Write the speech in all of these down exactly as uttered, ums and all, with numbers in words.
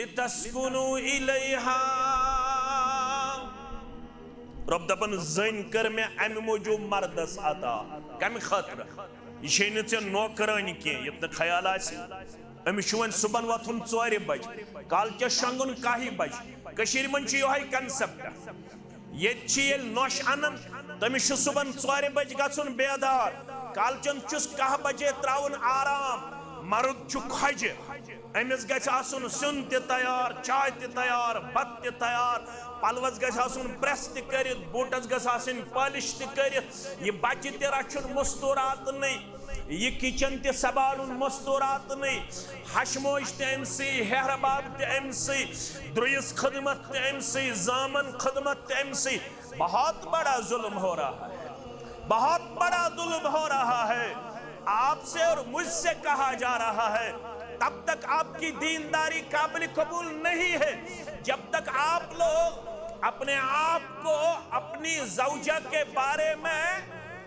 لتسکنوا الیہا۔ رب دپان، زٔنۍ کٔر مےٚ امہِ موٗجوٗب مردس عطا۔ کمہِ خٲطرٕ؟ یہِ چھے نہٕ ژےٚ نوکرٲنۍ کینٛہہ، یُتھ نہٕ خیال آسہِ۔ أمِس چھُ وۄنۍ صُبحن وۄتھُن ژورِ بجہِ، کالچس شۄنٛگُن کاہہِ بجہِ۔ کٔشیٖرِ منٛز چھُ یِہوٚے concept۔ ییٚتہِ چھِ ییٚلہِ نۄش انان، تٔمِس چھُ صُبحن ژورِ بجہِ گژھُن بیدار، کالچن چھُس کاہ بجے تراوُن آرام۔ مرد چھُ کھۄجہِ، أمِس گژھِ آسُن سیُن تہِ تیار، چاے تہِ تیار، بتہٕ تہِ تیار، پلوس گژھِ آسُن پریس تہِ کٔرِتھ، بوٗٹس گژھِ آسٕنۍ پالش تہِ کٔرِتھ۔ یہِ بچہِ تہِ رچھُن مستوٗراتنٕے، یہِ kitchen تہِ سنبھالُن مستوٗراتنٕے، ہشموش تہِ أمۍ سٕے، ہیہرباب تہِ أمۍ سٕے، درُیِس خدمت تہِ أمۍ سٕے، زامن خدمت تہِ أمۍ سٕے۔ بہت بڑا ظلم ہو رہا ہے، بہت بڑا ظلم ہو رہا ہے۔ آپ سے اور مجھ سے کہا جا رہا ہے، تب تک آپ کی دینداری قابل قبول نہیں ہے، جب تک آپ لوگ اپنے آپ کو اپنی زوجہ کے بارے میں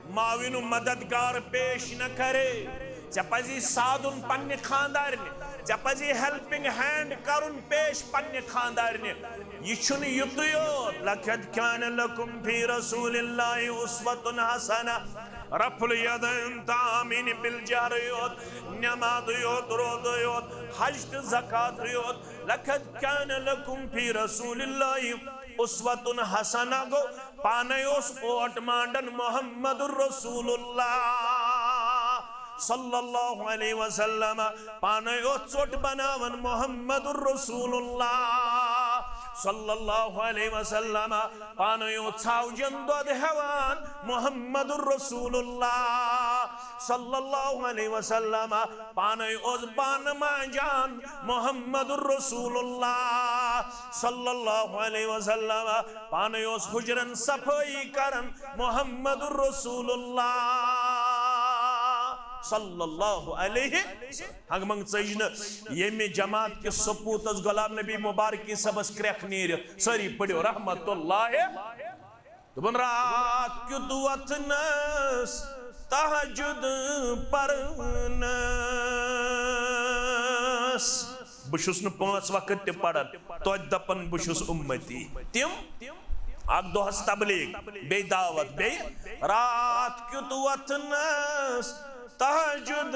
معاون و مددگار پیش نہ کرے۔ ژےٚ پزی سادُن پننہِ خاندارنہِ، ژےٚ پزی helping hand کرُن پیش پننہِ خاندارنہِ۔ یہِ چھُنہٕ یُتُے یوت، لقد کان لکم فی رسول اللہ اسوۃ حسنہ۔ رفع الیدین، تعامین بالجہر یوت، نماز یوت، روزٕ یوت، حج تہٕ زکات یوت۔ لقد کان لکم فی رسول اللہ اسوۃ حسنہ گوٚو، پانے اوس اوٹ مانڈن محمد رسول اللہ صلی اللہ علیہ وسلم، پانے اوس ژوٚٹ بناوان محمد رسول اللہ صلی اللہ علیہ وسلم، پانے اوس ژھاوجن دۄد ہٮ۪وان محمد رسول اللہ صلی اللہ علیہ وسلم، پانے اوس بانہٕ مانجان محمد رسول اللہ صلی اللہ علیہ وسلم، پانے اوس حجرن صفٲیی کران محمد رسول اللہ صلی اللہ علیہ وسلم۔ ہنگ منگ ژٔج نہٕ ییٚمہِ جماعت کِس سپوٗتس غلام نبی مبارکی صٲبس کرٛٮ۪کھ نیٖرِتھ۔ سٲری پٔرِو رحمت اللہ۔ دوٚپُن، راتھ کیُتھ وۄتھنس تہجد پرنس۔ بہٕ چھُس نہٕ پانٛژھ وقت تہِ پران، توتہِ دپان بہٕ چھُس اُمتی۔ تِم اکھ دۄہس تبلیغ، بیٚیہِ دعوت، بیٚیہِ راتھ کیُتھ وۄتھنس تہجد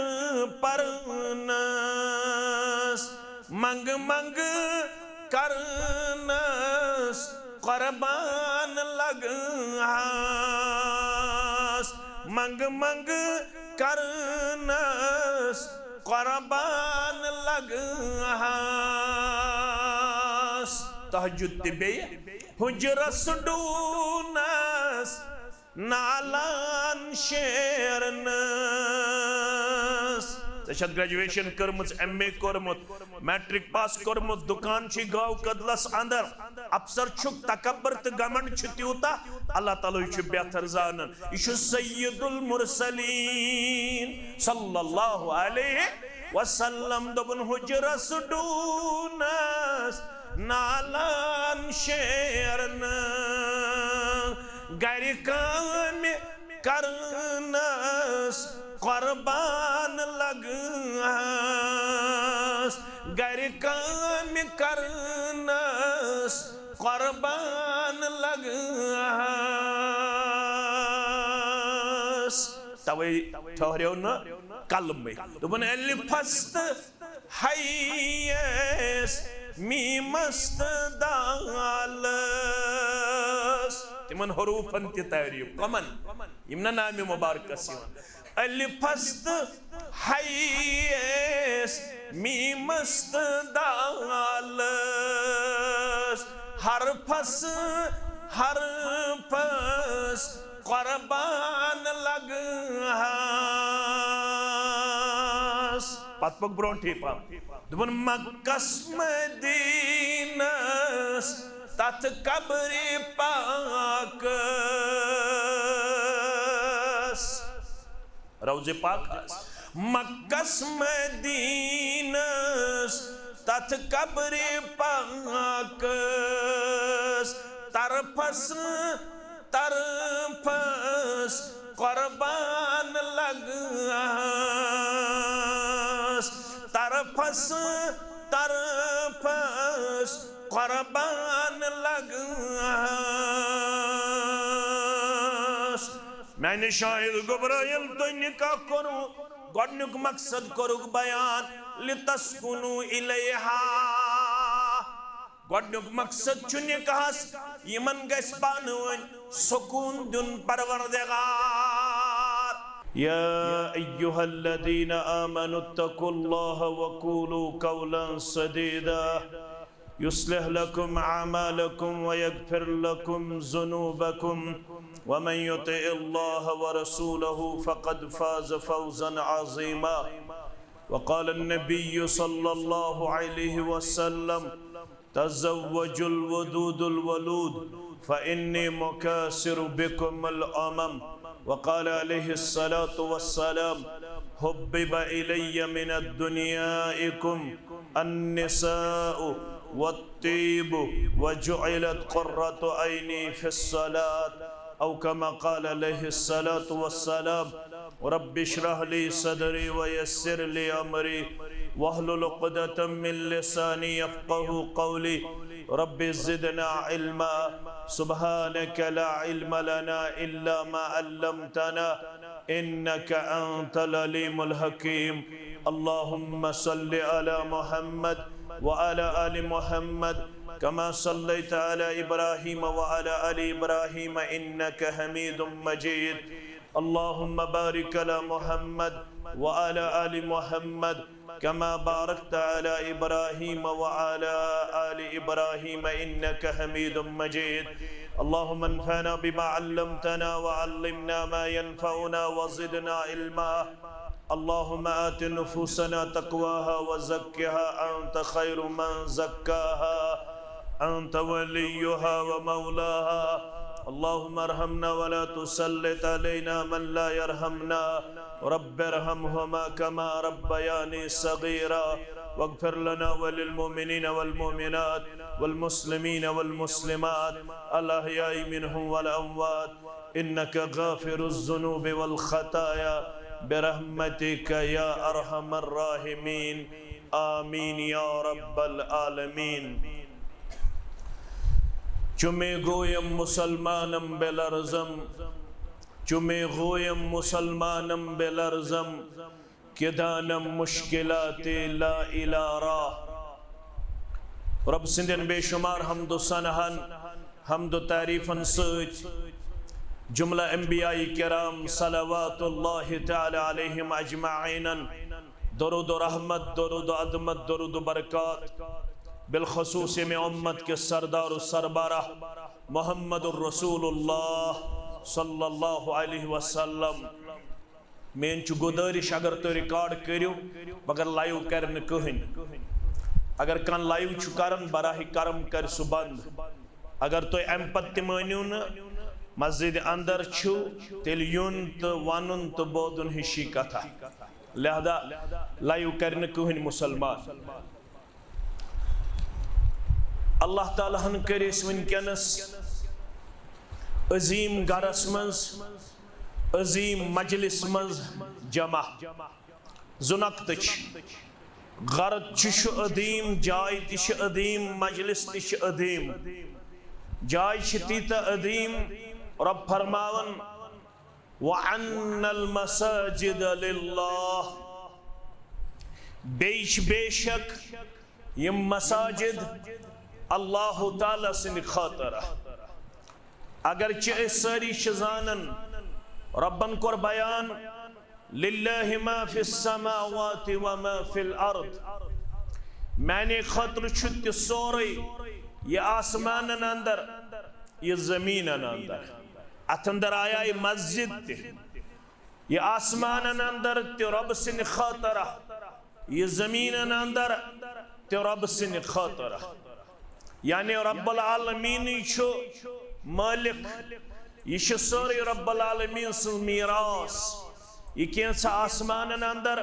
پرنس، منگ منگ کرنس قربان لگہس، منگ منگ کرنس قربان لگہس۔ تہجد تہِ بیٚیہِ حجرس ڈوٗنس نالان شیرنس۔ ژےٚ چھتھ graduation کٔرمٕژ، M A کوٚرمُت، میٹرک پاس کوٚرمُت، دُکان چھُے گاو کدلس اندر، افسر چھُکھ، تکبر تہٕ گمنڈ چھُ تیوٗتاہ، اللہ تعالیٰ ہٕے چھُ بہتر زانان۔ یہِ چھُ سید المرسلین صلی اللہ علیہ وسلم۔ دوٚپُن، حجرس ڈوٗنس نالان شیرنہٕ، گرِ کامہِ کرنس قربان لگہس، گرِ کامہِ کرنس قربان لگہس۔ توے ٹھہریو نہٕ کلمٕے۔ دوٚپُن، الفس تہٕ ہیس میمس تہٕ دالس۔ تِمن حروفن تہِ تعریف۔ کمن؟ یِم نہ نامہِ مبارکس یِوان۔ الفس تہٕ ہیس میمس تہٕ دالس، حرفس، حرفس قربان لگہس۔ پتہٕ پوٚک برونٛٹھٕے پہم۔ دوٚپُن، مکس مدینس تتھ قبرِ پاکس۔ روضہ پاک آس۔ مکس مدینس تتھ قبرِ پاکس، طرفس طرفس قربان لگہس، طرفس طرفس قربان لگس۔ میانہِ شاہد گبرائیل، تۄہہِ نکاح کوٚروٕ، گۄڈنیُک مقصد کوٚرُکھ بیان، لتسکنوا الیہا۔ گۄڈنیُک مقصد چھُ نکاحس، یِمن گژھِ پانہٕ ؤنۍ سکوٗن دیُن پروردگار۔ يا أيها الذين آمنوا اتقوا الله وقولوا قولا سديدا يصلح لكم أعمالكم ويغفر لكم ذنوبكم ومن يطع الله ورسوله فقد فاز فوزا عظيما. وقال النبي صلى الله عليه وسلم: تزوجوا الودود الولود فإني مكاثر بكم الأمم. وقال عليه الصلاة والسلام: حبب إلي من أدنيائكم النساء والطيب وجعلت قرة عيني في الصلاة. أو كما قال عليه الصلاة والسلام. رب اشرح لي صدري ويسر لي أمري واحلل عقدة من لساني يفقهوا قولي. رب زدنا علما. سبحانك لا علم لنا إلا ما علمتنا إنك أنت العليم الحكيم. اللهم صل على محمد وعلى آل محمد كما صليت على إبراهيم وعلى آل إبراهيم إنك حميد مجيد. اللهم بارك على محمد وعلى آل محمد كما باركت على إبراهيم وعلى آل إبراهيم إنك حميد مجيد. اللهم انفعنا بما علمتنا وعلمنا ما ينفعنا وزدنا علما. اللهم آت نفوسنا تقواها وزكها أنت خير من زكاها أنت وليها ومولاها. اللهم ارحمنا ولا تسلط علينا من لا يرحمنا. رب ارحمهما كما ربياني صغيرا. واغفر لنا وللمؤمنين والمؤمنات والمسلمين والمسلمات الأحياء منهم والأموات إنك غافر الذنوب والخطايا برحمتك يا أرحم الراحمين. آمين يا رب العالمين. چو میگویم مسلمانم بلرزم، چو میگویم مسلمانم بلرزم، که دانم مشکلات لا الی را۔ رب سٕنٛدٮ۪ن بے شمار حمد و ثناہن، حمد و تعریفن سۭتۍ جملہ انبیاء کرام صلوات اللہ تعالی علیہم اجمعینن درود و رحمت، درود و عظمت، درود و برکات، بالخصوص ییٚمہِ امت کِس سردار و سربراہ محمد الرسول اللہ صلی اللہ علیہ وسلم۔ میٲنۍ چھِ گُزٲرِش، اگر تُہۍ ریکارڈ کٔرِو، مگر لایو کرِ نہٕ کٕہٕنۍ۔ اگر کانٛہہ لایو چھُ کران، براہ کرم کرِ سُہ بند۔ اگر تُہۍ امہِ پتہٕ تہِ مٲنِو نہٕ، مسجد اندر چھُ، تیٚلہِ یُن تہٕ ونُن تہٕ بوزُن ہِشی کتھا۔ لہذا لایو کرِ نہٕ کٕہٕنۍ مسلمان۔ اللہ تعالیٰ ہن کٔرۍ أسۍ وٕنکیٚنس عظیٖم گرس منٛز، عظیٖم مجلس منٛز جمع۔ زٕ نۄقطہٕ چھِ۔ گرٕ تہِ چھُ عظیٖم، جاے تہِ چھِ عظیٖم، مجلس تہِ چھِ عظیٖم۔ جاے چھِ تیٖژاہ عظیٖم، رۄب فرماوان، وَأَنَّ الْمَسَاجِدَ لِلَّهِ۔ بیٚیہِ چھِ بے شک یِم مساجد اللہ تعالیٰ سٕنٛدِ خٲطرٕ۔ اگرچہِ أسۍ سٲری چھِ زانان، رۄبن کوٚر بیان، لِلَّهِ مَا فِي السَّمَاوَاتِ وَمَا فِي الْأَرْضِ۔ میانہِ خٲطرٕ چھُ تہِ سورُے، یہِ آسمانن اندر، یہِ زٔمیٖنن اندر۔ اتھ اندر آیہِ مسجد تہِ۔ یہِ آسمانن اندر تہِ رۄب سٕنٛدِ خٲطرٕ، یہِ زٔمیٖنن اندر تہِ رۄب سٕنٛدِ خٲطرٕ۔ یعنی رب العالمیٖنٕے چھُ مٲلِک۔ یہِ چھُ سٲرٕے رب العالمیٖن سٕنٛز میٖراث۔ یہِ کینٛژھا آسمانن اندر،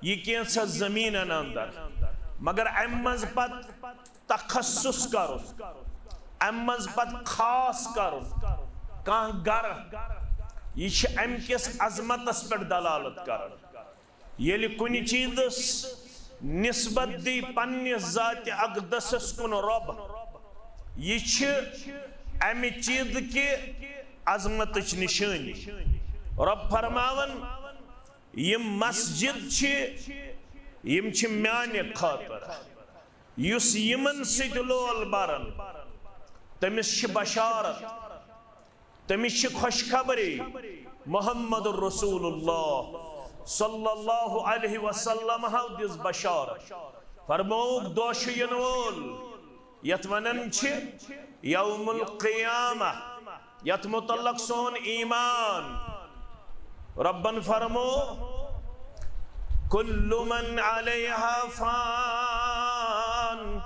یہِ کینٛژھا زٔمیٖنن اندر۔ مگر امہِ منٛز پتہٕ تخصص کرُن، امہِ منٛز پتہٕ خاص کرُن کانٛہہ گرٕ، یہِ چھِ امہِ کِس عظمتس پٮ۪ٹھ دلالت کران۔ ییٚلہِ کُنہِ چیٖزس نسبت دی پننِس ذاتِ اقدسس کُن رۄب۔ یہِ چھِ امہِ چیٖزٕکہِ عظمتٕچ نِشٲنی۔ رۄب فرماوان، یِم مسجد چھِ، یِم چھِ میانہِ خٲطرٕ۔ یُس یِمن سۭتۍ لول برن، تٔمِس چھِ بشارت، تٔمِس چھِ خوشخبری۔ محمد رسول اللہ صلی اللہ علیہ وسلم ہاو دِژ بشارت، فرمووُکھ، دۄہ چھُ یِنہٕ وول، یتھ ونان چھِ یوم القیامہ، یتھ متعلق سون ایمان۔ ربن فرمو، کل من علیہا فان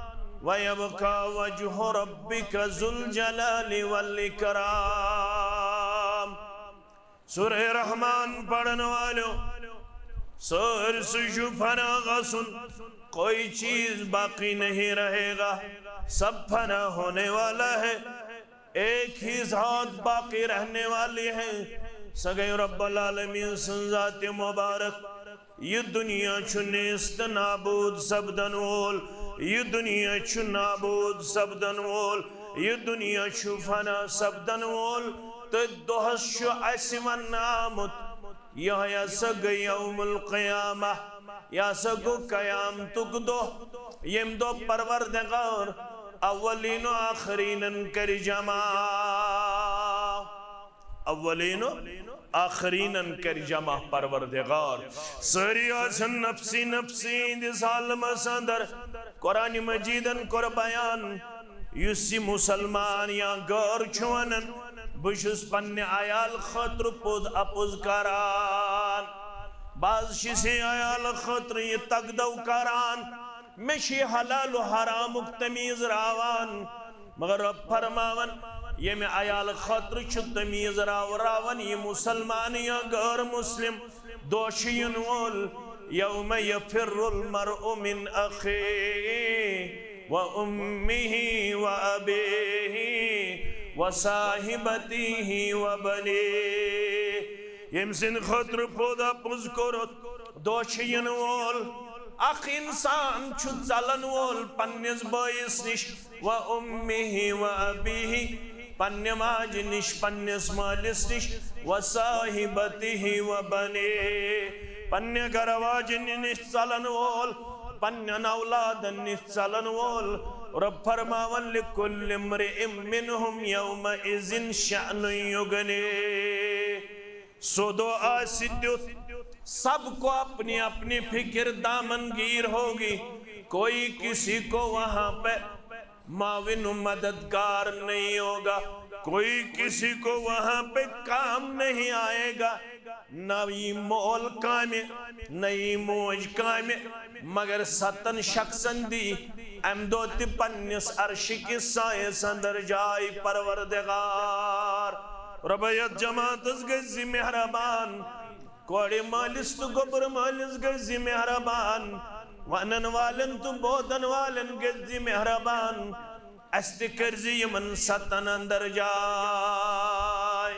ویبقی وجہ ربک ذو الجلال والاکرام۔ سورہ رحمان پڑھن والو، سٲرسٕے چھُ فنا گژھُن، کوئی چیز باقی نہیں رہے گا، سب فنا ہونے والا ہے، ایک ہی ذات باقی رہنے والی ہے۔ سۄ گٔے رب العالمین سٕنٛز ذات مبارک۔ یہِ دُنیا چھُ نیست نابود سپدن وول، یہِ دُنیا چھُ نابود سپدن وول، یہِ دُنیا چھُ فنا سپدن وول۔ تہٕ دۄہس چھُ اسہِ وننہٕ آمُت، یہِ ہسا گٔے یوم القیامہ، یہِ ہسا گوٚو قیامتُک دۄہ، ییٚمہِ دۄہ پروردگار اولین و آخرینن کرِ جمع۔ اولین و آخرینن کرِ جمع پروردگار۔ سٲری آسن نفسی نفسی ہٕنٛدِس عالمس اندر۔ قرآن مجیدن کوٚر بیان، یُس یہِ مسلمان یا غٲر چھُ ونان، بہٕ چھُس پننہِ عیال خٲطرٕ پوٚز اپُز کران، بہٕ حظ چھُس یہِ عیال خٲطرٕ یہِ تقدو کران، مےٚ چھُ یہِ حلال و حرامُک تمیٖز راوان۔ مگر رب فرماوان، ییٚمہِ عیال خٲطرٕ چھُ تمیٖز راو راوان یہِ مسلمان یا غٲر مسلم، دۄہ چھُ یِنہٕ وول، یوم یفر المرء من اخیہ و امہ و ابیہ و صاحبتہ و بنیہ۔ ییٚمہِ سٕنٛدِ خٲطرٕ پوٚز اپُز کوٚرُتھ، دۄہ چھُ یِنہٕ وول، اکھ انسان چھُ ژلن وول پننِس بٲیِس نِش، و امہ و ابیہ، پننہِ ماجہِ نِش، پننِس مٲلِس نِش، و صاحبتہ و بنیہ، پننہِ گرٕ واجنہِ نِش ژلن وول، پننٮ۪ن اولادن نِش ژلن وول۔ رب فرماوان، لکل امرئ منہم یومئذ شأن یغنیہ۔ سو دۄہ آسہِ تیُتھ، سب کو اپنی اپنی فکر دامنگیر ہوگی، کوئی کسی کو وہاں پہ معاون و مددگار نہیں ہوگا، کوئی کسی کو وہاں پہ کام نہیں آئے گا۔ نہ یی مول کامہِ، نہ یی موج کامہِ، مگر ستن شخصن دی امہِ دۄہ تہِ پننِس عرشہِ کِس سایس اندر جاے پروردگار۔ رۄبا، یتھ جماعتس گٔژھۍ زِ مہربان، کورِ مٲلِس تہٕ گوٚبرٕ مٲلِس گٔژھۍ زِ مہربان، ونن والٮ۪ن تہٕ بوزن والٮ۪ن گٔژھۍ زِ مہربان، اسہِ تہِ کٔرۍ زِ یِمن ستن اندر جاے۔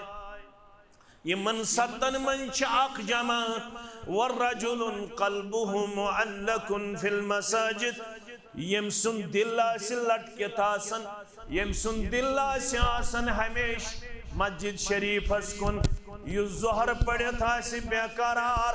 یِمن ستن منٛز چھِ اکھ جماعت، ورجل قلبہ معلق فی المساجد، ییٚمۍ سُنٛد دِل آسہِ لٹکِتھ آسان، ییٚمۍ سُنٛد دِل آسہِ آسان ہمیشہٕ مسجد شریفس کُن، یُس ظہر پٔرِتھ آسہِ بے قرار،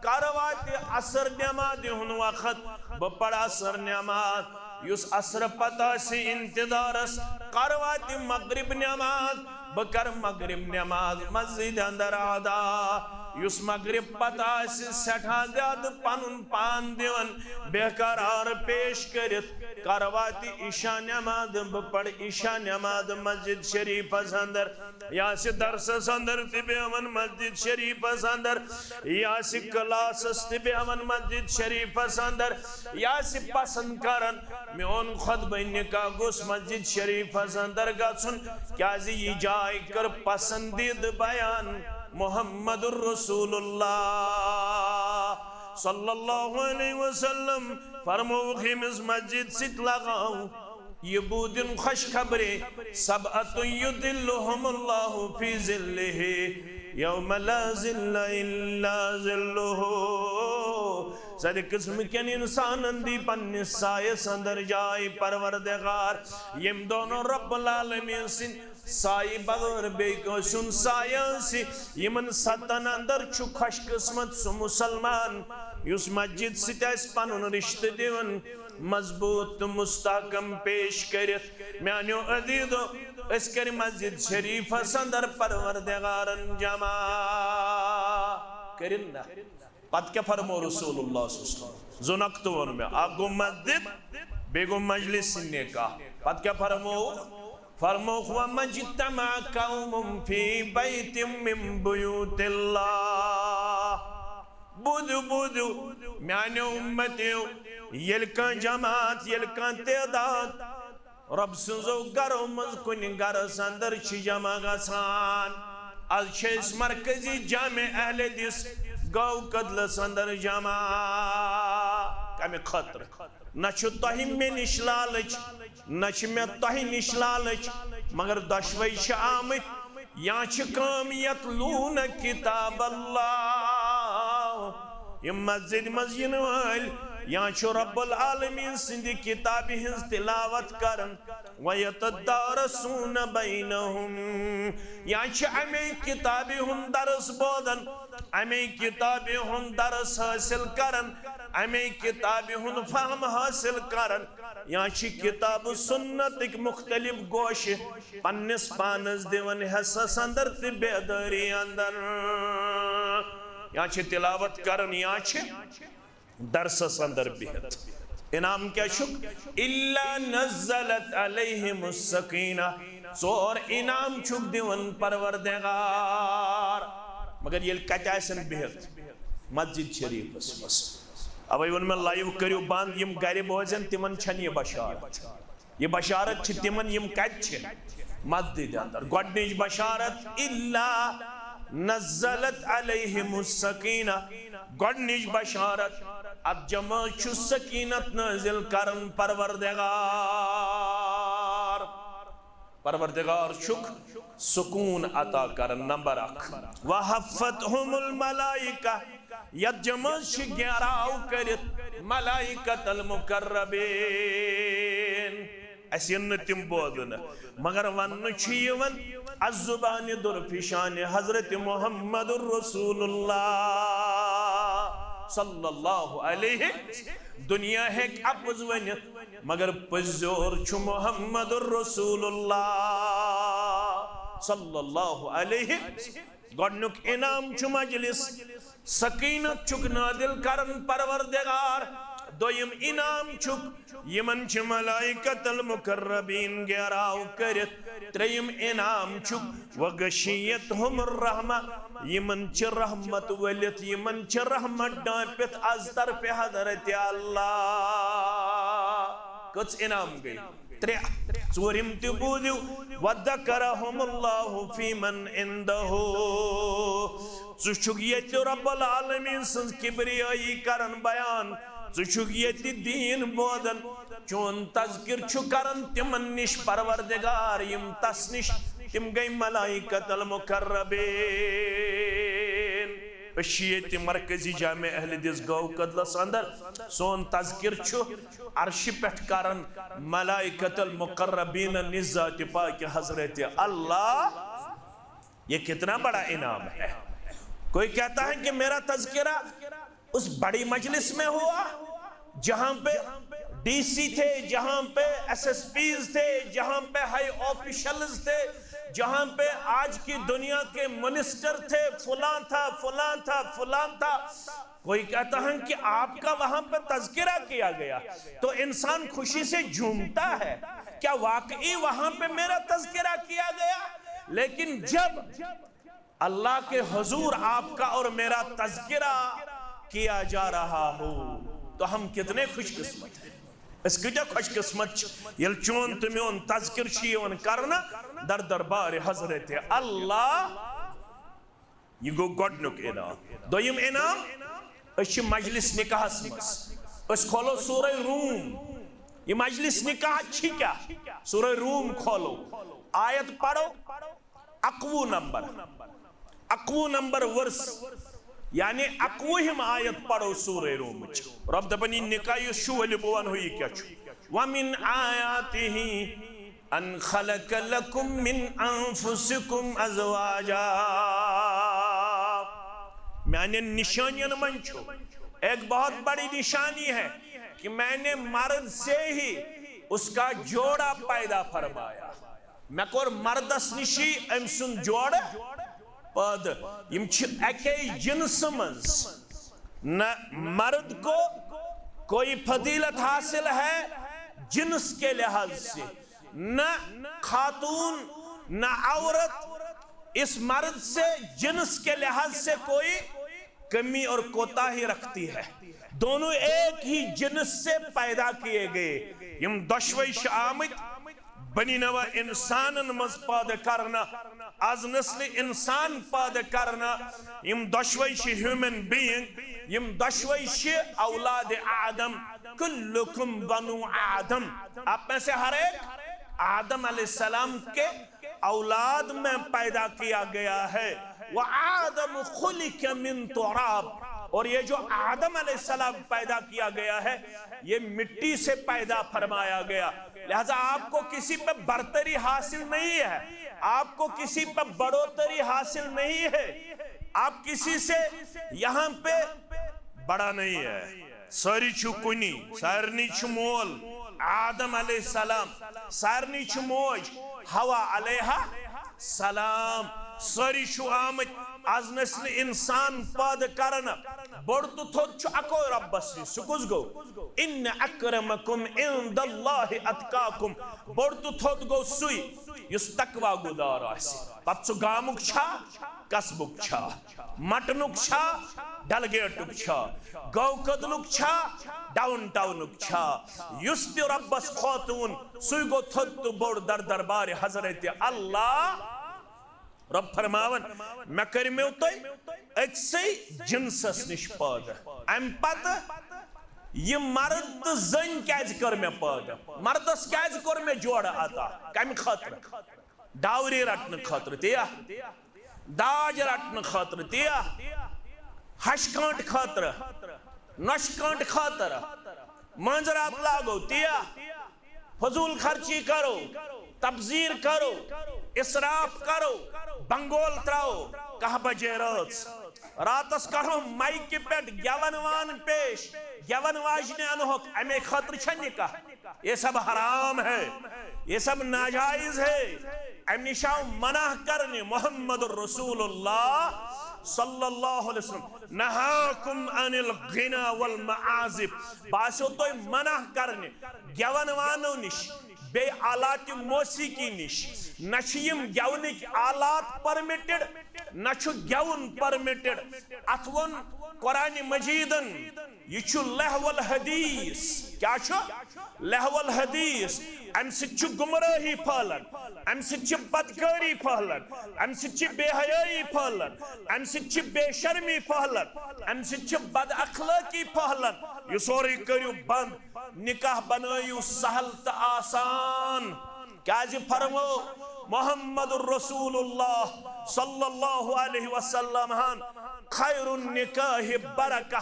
کر واتہِ عصر نمازِ ہُنٛد وقت، بہٕ پرٕ عصر نماز۔ یُس عصر پتہٕ آسہِ انتظارس، کر واتہِ مغرب نماز، بہٕ کرٕ مغرب نماز مسجد اندر ادا۔ یُس مغرب پتہٕ آسہِ سٮ۪ٹھاہ زیادٕ پنُن پان دِوان بے قرار پیش کٔرِتھ، کر واتہِ عشاء نماز، بہٕ پرٕ عشاء نماز مسجد شریفس اندر۔ یہِ آسہِ درسس اندر تہِ بیہوان مسجد شریفس اندر، یہِ آسہِ کلاسس تہِ بیہوان مسجد شریفس اندر، یہِ آسہِ پسند کران میون خطبہ نکاح گوٚژھ مسجد شریفس اندر گژھُن، کیازِ یہِ جاے کٔر پسندیدٕ بیان محمد رسول اللہ صلی اللہ علیہ وسلم۔ فرمووُکھ، ییٚمِس مسجد سۭتۍ لگاو، یہِ بوٗزِن خوشخبری، سبعة یظلهم اللہ فی ظلہ یوم لا ظل الا ظلہ۔ ژےٚ دِ قٕسمہٕ کٮ۪ن اِنسانن دی پننِس سایس اندر جاے۔ پروردگار، ییٚمۍ دۄنو رب العالمین سٕنٛدۍ سایہِ بغٲر بیٚیہِ کٲنٛسہِ ہُنٛد سایہِ آسہِ، یِمن ستن اندر چھُ خۄش قٕسمت سُہ مُسلمان یُس مسجد سۭتۍ آسہِ پنُن رشتہٕ دِوان مضبوط تہٕ مستحکم پیش کٔرِتھ۔ میانیو عزیزو، أسۍ کٔرۍ مسجد شریفس اندر پروردگارن جمع۔ کٔرِن نا؟ پتہٕ کیٛاہ فرموو رسول اللہ صلی اللہ علیہ وسلم؟ زٕ نۄقطہٕ ووٚن مےٚ، اکھ گوٚو مسجد، بیٚیہِ گوٚو مجلس نکاح۔ پتہٕ کیٛاہ فرمووُکھ؟ فرمووُکھ، "وما اجتمع قوم فی بیت من بیوت اللہ۔" بوٗزِو، بوٗزِو، میانیو اُمتیو، ییٚلہِ کانٛہہ جماعت، ییٚلہِ کانٛہہ تعداد رۄب سٕنٛزو گرو منٛز کُنہِ گرس اندر چھِ جمع گژھان۔ از چھِ أسۍ مرکزی جامع اہل حدیث گاو کدلس اندر جمع۔ کمہِ خٲطرٕ؟ نہ چھُ تۄہہِ مےٚ نِش لالٕچ، نہ چھِ مےٚ تۄہہِ نِش لالٕچ، مگر دۄشوے چھِ آمٕتۍ۔ یا چھِ قوم یتلون کتاب اللہ، یِم مسجد منٛز یِنہٕ وٲلۍ، یا چھُ رب العالمین سٕنٛدِ کتابہِ ہٕنٛز تلاوت کران۔ وَيَتَدَارَسُونَ بَيْنَهُمْ، یا چھِ اَمے کِتابہِ ہُنٛد درس بوزان، اَمے کِتابہِ ہُنٛد درس حٲصِل کران، اَمے کِتابہِ ہُنٛد فہم حٲصِل کران، یا چھِ کِتاب و سُنتٕکۍ مُختٔلِف گوشہِ پننِس پانس دِوان حصس اندر تہٕ بیدٲری اندر، یا چھِ تلاوت کران، یا چھِ درسس اندر بِہِتھ۔ انعام کیٛاہ چھُکھ؟ الا نزلت علیہم السکینہ۔ ژور انعام چھُکھ دِوان پروردگار۔ مگر ییٚلہِ کتہِ آسن بِہِتھ؟ مسجد شریفس منٛز۔ اوے ووٚن مےٚ، لایو کٔرِو بند، یِم گرِ بوزن، تِمن چھنہٕ یہِ بشارت۔ یہِ بشارت چھِ تِمن، یِم کتہِ چھِ؟ مسجد اندر۔ گۄڈنِچ بشارت، الا نزلت علیہم السکینہ۔ گۄڈنِچ بشارت، اتھ جمٲژ چھُ سکینت نازل کران پروردگار۔ پروردگار چھُکھ سکون عطا کران، نمبر اکھ۔ وحفتہم الملائکہ، یتھ جمٲژ چھِ گیراو کٔرِتھ ملائکۃ المقربین۔ اسہِ یِن نہٕ تِم بوزنہٕ، مگر وننہٕ چھُ یِوان از زبانِ درفشانِ حضرت محمد رسول اللہ صلی اللہ علیہ۔ دنیا ہیٚکہِ اپُز ؤنِتھ، مگر پٔزیور چھُ محمد رسول اللہ صلی اللہ علیہ۔ گۄڈنیُک انعام چھُ مجلس، سکینت چھُکھ نازل کران پروردگار۔ دوٚیِم انعام چھُکھ، یِمن چھِ ملائکۃ المقربین گیراو کٔرِتھ۔ ترٛیٚیِم انعام چھُکھ، وغشیتہم الرحمہ، یِمن چھِ رحمت ؤلِتھ، یِمن چھِ رحمت ڈانپِتھ از طرفِ حضرت اللہ۔ کٔژ انعام گٔے؟ ترٛےٚ۔ ژوٗرِم تہِ بوٗزِو، وذکرہم اللہ فی من عندہ۔ ژٕ چھُکھ ییٚتہِ رب العالمین سٕنٛز کبریٲیی کران بیان، ژٕ چھُکھ ییٚتہِ دیٖن بوزان، چون تذکر چھُ کران تِمن نِش پروردگار، یِم تس نِش، تِم گٔے ملائکۃ المقربین۔ أسۍ چھِ ییٚتہِ مرکزی جامع اہل حدیث گاو کدلس اندر، سون تذکر چھُ عرشہِ پٮ۪ٹھ کران ملائکۃ المقربین نِش ذاتِ پاکِ حضرت اللہ۔ یہ کتنا بڑا انعام ہے۔ کوئی کہتا ہے کہ میرا تذکرہ اس بڑی مجلس میں ہوا، جہاں پہ ڈی سی تھے، جہاں پہ ایس ایس پیز تھے، جہاں پہ ہائی آفیشلز تھے، جہاں پہ آج کی دنیا کے منسٹر تھے، فلاں تھا، فلاں تھا، فلاں تھا۔ کوئی کہتا ہے کہ آپ کا وہاں پہ تذکرہ کیا گیا، تو انسان خوشی سے جھومتا ہے۔ کیا واقعی وہاں پہ میرا تذکرہ کیا گیا؟ لیکن جب اللہ کے حضور آپ کا اور میرا تذکرہ کیا جا رہا ہو، تو ہم کتنے خوش قسمت ہیں۔ أسۍ کۭتیٛاہ خۄش قسمت چھِ، ییٚلہِ چون تہٕ میون تذکر چھُ یِوان کرنہٕ در دربارِ حضرت اللہ۔ یہِ گوٚو گۄڈٕنیُک انعام۔ دوٚیِم انعام، أسۍ چھِ مجلس نکاحس منٛز۔ أسۍ کھولو سورہ روم۔ یہِ مجلس نکاح چھِ کیٛاہ؟ سورہ روم کھولو، آیت پرو، اکوُہ نمبر، اکوُہ نمبر ورس۔ یعنی اکوُہِم آیت پرو سورہ رومٕچ۔ رب دپان، یہِ نکاح یُس چھُ، ؤلِو بہٕ ونہو یہِ کیٛاہ چھُ۔ وَمِنْ آيَاتِهِ أَنْ خَلَقَ لَكُمْ مِنْ أَنْفُسِكُمْ أَزْوَاجًا۔ میانٮ۪ن نشانین منٛز چھُ، ایک بہت بڑی نشانی ہے کہ میں نے مرد سے ہی اس کا جوڑا پیدا فرمایا۔ مےٚ کوٚر مردس نِشی أمۍ سُنٛد جوڑٕ پٲدٕ۔ یِم چھِ اَکے جنسہٕ منٛز۔ نہ مرد کو کوئی فضیلت حاصل ہے جنس کے لحاظ سے، نہ خاتون، نہ عورت اس مرد سے جنس کے لحاظ سے کوئی کمی اور کوتاہی رکھتی ہے۔ دونوں ایک ہی جنس سے پیدا کیے گئے۔ یِم دۄشوے چھِ آمٕتۍ بنی نوع انسانن منٛز پٲدٕ کرنہٕ، از نسل انسان پٲدٕ کرنہٕ۔ یِم دۄشوے چھِ human being، یِم دۄشوے چھِ اولاد آدم۔ کلکم بنو آدم، آپ میں سے ہر ایک آدم علیہ السلام کے اولاد میں پیدا کیا گیا ہے۔ وآدم خلق من تراب، اور یہ جو آدم علیہ السلام پیدا کیا گیا ہے، یہ مٹی سے پیدا فرمایا گیا۔ لہذا آپ کو کسی پہ برتری حاصل نہیں ہے، آپ کو کسی پہ بڑوتری حاصل نہیں ہے، آپ کسی سے یہاں پہ بڑا نہیں ہے۔ سٲری چھِو کُنی، سارنٕے چھُ مول آدم علیہ السلام، سارنٕے چھِ موج حوا علیہ السلام۔ سٲری چھِو آمٕتۍ از نسل انسان پٲدٕ کرنہٕ۔ بوٚڑ تہٕ تھوٚد چھُ اکوے رۄبس نِش۔ سُہ کُس گوٚو؟ ان اکرمکم عند اللہ اتقاکم۔ بوٚڑ تہٕ تھوٚد گوٚو سُے یُس تقوی گُزار آسہِ۔ پتہٕ سُہ گامُک چھا، قصبُک چھا، مٹنُک چھا، ڈلگیٹُک چھا، گوکدلُک چھا، ڈاؤن ٹاؤنُک چھا، یُس تہِ رۄبس کھوتوُن، سُے گوٚو تھوٚد تہٕ بوٚڑ در دربارِ حضرت اللہ۔ رۄب فرماوان، مےٚ کٔرمو تُہۍ أکسٕے جنسس نِش پٲدٕ۔ امہِ پتہٕ یہِ مرد تہٕ زٔنۍ کیازِ کٔر مےٚ پٲدٕ؟ مردس کیازِ کوٚر مےٚ جوڑٕ عطا؟ کمہِ خٲطرٕ؟ ڈاوری رٹنہٕ خٲطرٕ تیا، داج رٹنہٕ خٲطرٕ تیا، ہشہِ کٲنٛٹہٕ خٲطرٕ، نۄشہِ کٲنٛٹہٕ خٲطرٕ، مٲنٛزِ راتھ لاگو تیا، فضول خرچی کرو، تبذیر کرو، اسراف کرو، بنگول تراو، کاہ بجے رٲژ، راتس کرو مایکہِ پٮ۪ٹھ گٮ۪ون وان پیش، گٮ۪ون واجنہِ انہوکھ، امے خٲطرٕ چھا نکاح؟ یہ سب حرام ہے، یہ سب ناجائز ہے۔ امہِ نِش آو منع کرنہٕ محمد رسول اللہ صلی اللہ علیہ وسلم۔ نہاکم عن الغنا والمعازف۔ بہٕ آسو تۄہہِ منع کرنہٕ گٮ۪ون وانو نِش، بیٚیہِ آلات موسیقی نِش۔ نہ چھِ یِم گٮ۪ونٕکۍ آلات permitted، نہ چھُ گٮ۪وُن permitted۔ اتھ ووٚن قرآن مجیدن، یہِ چھُ لہو الحدیث۔ کیٛاہ چھُ؟ لہو الحدیث۔ امہِ سۭتۍ چھُ گمراہی پھٔہلان، امہِ سۭتۍ چھِ بدکٲری پھٔہلان، امہِ سۭتۍ چھِ بے حیٲیی پھٔہلان، امہِ سۭتۍ چھِ بے شرمی پھٔہلان، امہِ سۭتۍ چھِ بد اخلٲقی پھٔہلان۔ یہِ سورُے کٔرِو بند، نکاح بنٲیِو سہل تہٕ آسان۔ کیازِ فرمو محمد رسول اللہ صلی اللہ علیہ وسلم ہن، خیر النکاح برکہ،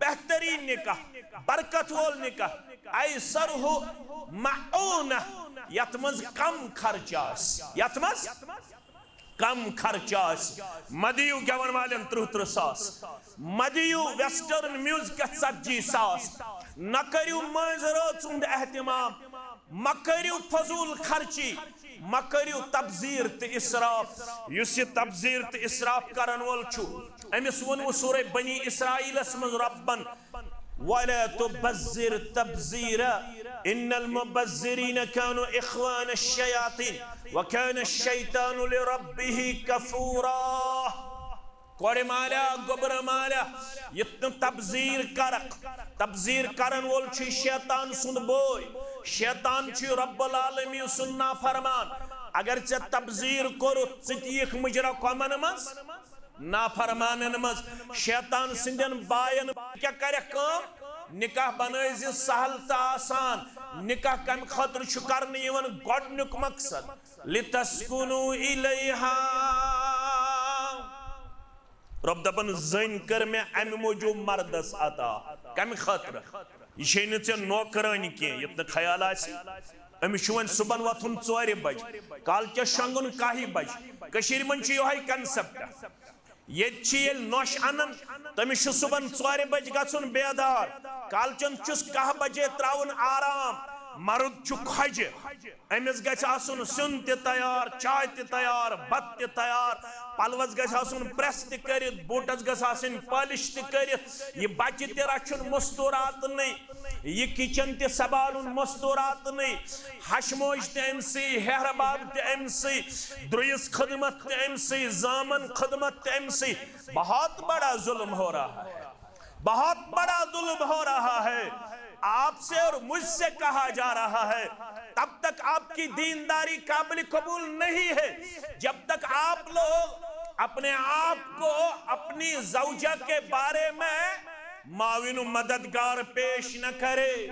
بہترین نکاح، برکت وول نکاح، ایسرہ معونہ، یتھ منٛز کم خرچہ آسہِ، یتھ منٛز کم خرچہ آسہِ۔ مہ دِیِو گٮ۪ون والٮ۪ن ترٕٛہ ترٕٛہ ساس، مہ دِیِو western musicس ژتجی ساس، نہ کٔرِو مٲنٛزِ رٲژ ہُنٛد اہتمام، مہ کٔرِو فضول خرچی، مہ کٔرِو تبذیر تہٕ اسراف۔ یُس یہِ تبذیر تہٕ اسراف کرن وول چھُ، أمِس ووٚنوُ سورہ بنی اسرائیلس منٛز ربن، ولا تبذر تبذیرا، ان المبذرین کانوا اخوان الشیاطین، وکان الشیطان لربہ کفورا۔ کورِ مالیا، گوٚبرٕ مالیا، یُتھ نہٕ تبذیر کرکھ۔ تبذیر کرن وول چھُ شیطان سُنٛد بوے۔ شیطان چھُ رب العالمین سُنٛد نافرمان۔ اگر ژےٚ تبذیر کوٚرُتھ، ژٕ تہِ یِکھ مُجرا قومن منٛز، نافرمانن منٛز۔ شیطان سٕنٛدٮ۪ن باین کیٛاہ کرکھ کٲم؟ نکاح بنٲے زِ سہل تہٕ آسان۔ نکاح کمہِ خٲطرٕ چھُ کرنہٕ یِوان؟ گۄڈنیُک مقصد، لتسکنوا الیہا۔ رۄب دپان، زٔنۍ کٔر مےٚ امہِ موٗجوٗب مردس عطا۔ کمہِ خٲطرٕ؟ یہِ چھے نہٕ ژےٚ نوکرٲنۍ کینٛہہ، یُتھ نہٕ خیال آسہِ۔ أمِس چھُ وۄنۍ صُبحن وۄتھُن ژورِ بجہِ، کالچس شۄنٛگُن کاہہِ بجہِ۔ کٔشیٖرِ منٛز چھُ یِہوٚے concept۔ ییٚتہِ چھِ ییٚلہِ نۄش اَنان، تٔمِس چھُ صُبحن ژورِ بجہِ گژھُن بیدار۔ کالچن چھُس کاہ بجے ترٛاوُن آرام۔ مرد چھُ کھۄجہِ، أمِس گژھِ آسُن سیُن تہِ تیار، چاے تہِ تیار، بتہٕ تہِ تیار، پلوس گژھِ آسُن press تہِ کٔرِتھ، بوٗٹس گژھِ آسٕنۍ polish تہِ کٔرِتھ۔ یہِ بچہِ تہِ رچھُن مستوٗراتنٕے، یہِ kitchen تہِ سنبھالُن مستوٗراتنٕے، ہشموش تہِ أمۍ سٕے، ہیہر باب تہِ أمۍ سٕے، درُیِس خدمت تہِ أمۍ سٕے، زامن خدمت تہِ أمۍ سٕے۔ بہت بڑا ظلم ہو رہا ہے، بہت بڑا ظلم ہو رہا ہے۔ آپ سے اور مجھ سے کہا جا رہا ہے، تب تک آپ کی دینداری قابل قبول نہیں ہے، جب تک آپ لوگ اپنے آپ کو، اپنی زوجہ کے بارے میں معاون و مددگار پیش نہ کرے۔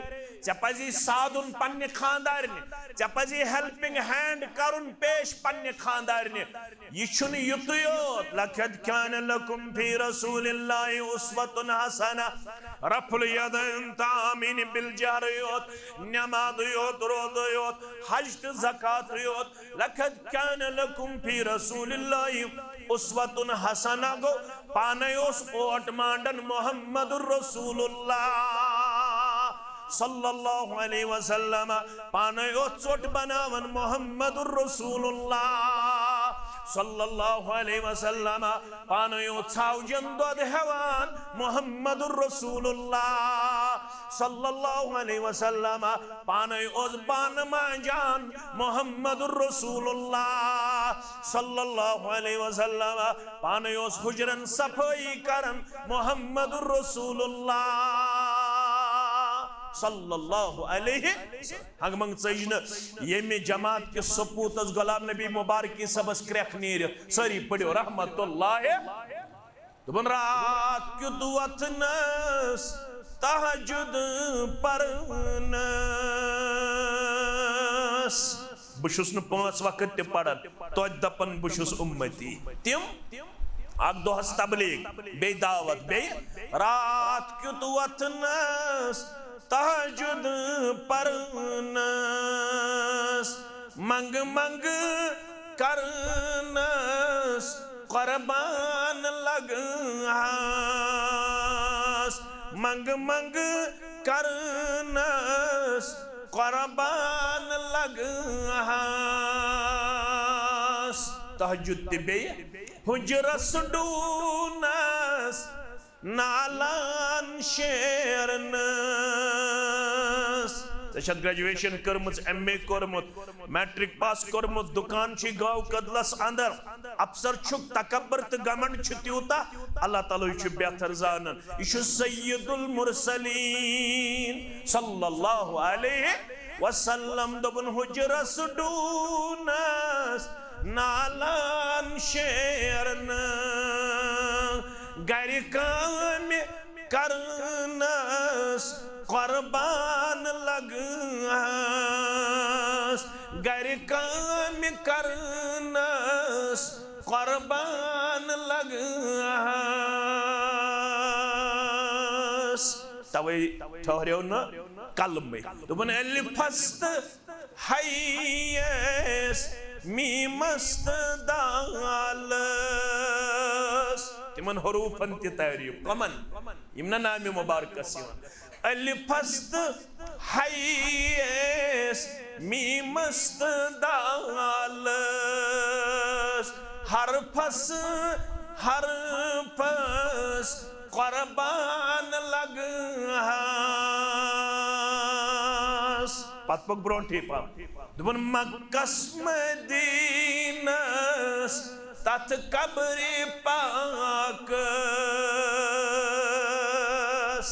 ژےٚ پزی سادُن پننہِ خاندارنہِ، ژےٚ پزی helping hand کرُن پیش پننہِ خاندارنہِ۔ یہِ چھُنہٕ یُتُے یوت، لقد کان لکم فی رسول اللہ اسوۃ حسنہ، رفع الیدین، تامین بالجہر یوت، نماز یوت، روزٕ یوت، حج تہٕ زکات یوت، لقد کان لکم فی رسول اللہ اسوۃ حسنہ گوٚو، پانے اوس اوٹ مانڈن محمد رسول اللہ صلی اللہ علیہ وسلم، پانے اوس ژوٚٹ بناوان محمد رسول اللہ صلی اللہ علیہ وسلم، پانے اوس ژھاوجن دۄد ہٮ۪وان محمد رسول اللہ صلی اللہ علیہ وسلم، پانے اوس بانہٕ مانجان محمد رسول اللہ صلی اللہ علیہ وسلم، پانے اوس حجرن صفٲیی کران محمد رسول اللہ صلی اللہ علیہ وسلم۔ ہنگ منگ ژٔج نہٕ ییٚمہِ جماعت کِس سپوٗتس غلام نبی مبارکی صٲبس کرٛٮ۪کھ نیٖرِتھ۔ سٲری پٔرِو رحمت اللہ۔ دوٚپُن، راتھ کیُتھ وۄتھنس تہجد پرنس۔ بہٕ چھُس نہٕ پانٛژھ وقت تہِ پران، توتہِ دپان بہٕ چھُس اُمتی۔ تِم اکھ دۄہس تبلیغ، بیٚیہِ دعوت، بیٚیہِ راتھ کیُتھ وۄتھنس تہجد پرنس، منگ منگ کرنس قربان لگہس، منگ منگ کرنس قربان لگہس۔ تہجد تہِ بیٚیہِ حجرس ڈوٗنس نالان شیرنس۔ ژےٚ چھتھ graduation کٔرمٕژ، M A کوٚرمُت، matric pass کوٚرمُت، دُکان چھُے گاو کدلس اندر، افسر چھُکھ، تکبر تہٕ گھمنڈ چھُ تیوٗتاہ، اللہ تعالیٰ ہٕے چھُ بہتر زانان۔ یہِ چھُ سید المرسلین صلی اللہ علیہ وسلم۔ دوٚپُن، حجرس ڈوٗنس نالان شیرنہٕ، گرِ کامہِ کرنس قربان لگہس، گرِ کامہِ کرنس قربان لگہس۔ توے ٹھہریو نہٕ کلمے۔ دوٚپُن، الفس تہٕ ہیس، میمس تہٕ دالس، تِمن حروفن تہِ تعریف۔ کمن؟ یِم نہ نامہِ مبارکس یِوان۔ الفس تہٕ ہیس، میمس تہٕ دالس، حرفس، حرفس قربان لگہس۔ پتہٕ پوٚک برونٛٹھٕے پہم۔ دوٚپُن، مکس مدینس تتھ قبرِ پاکس۔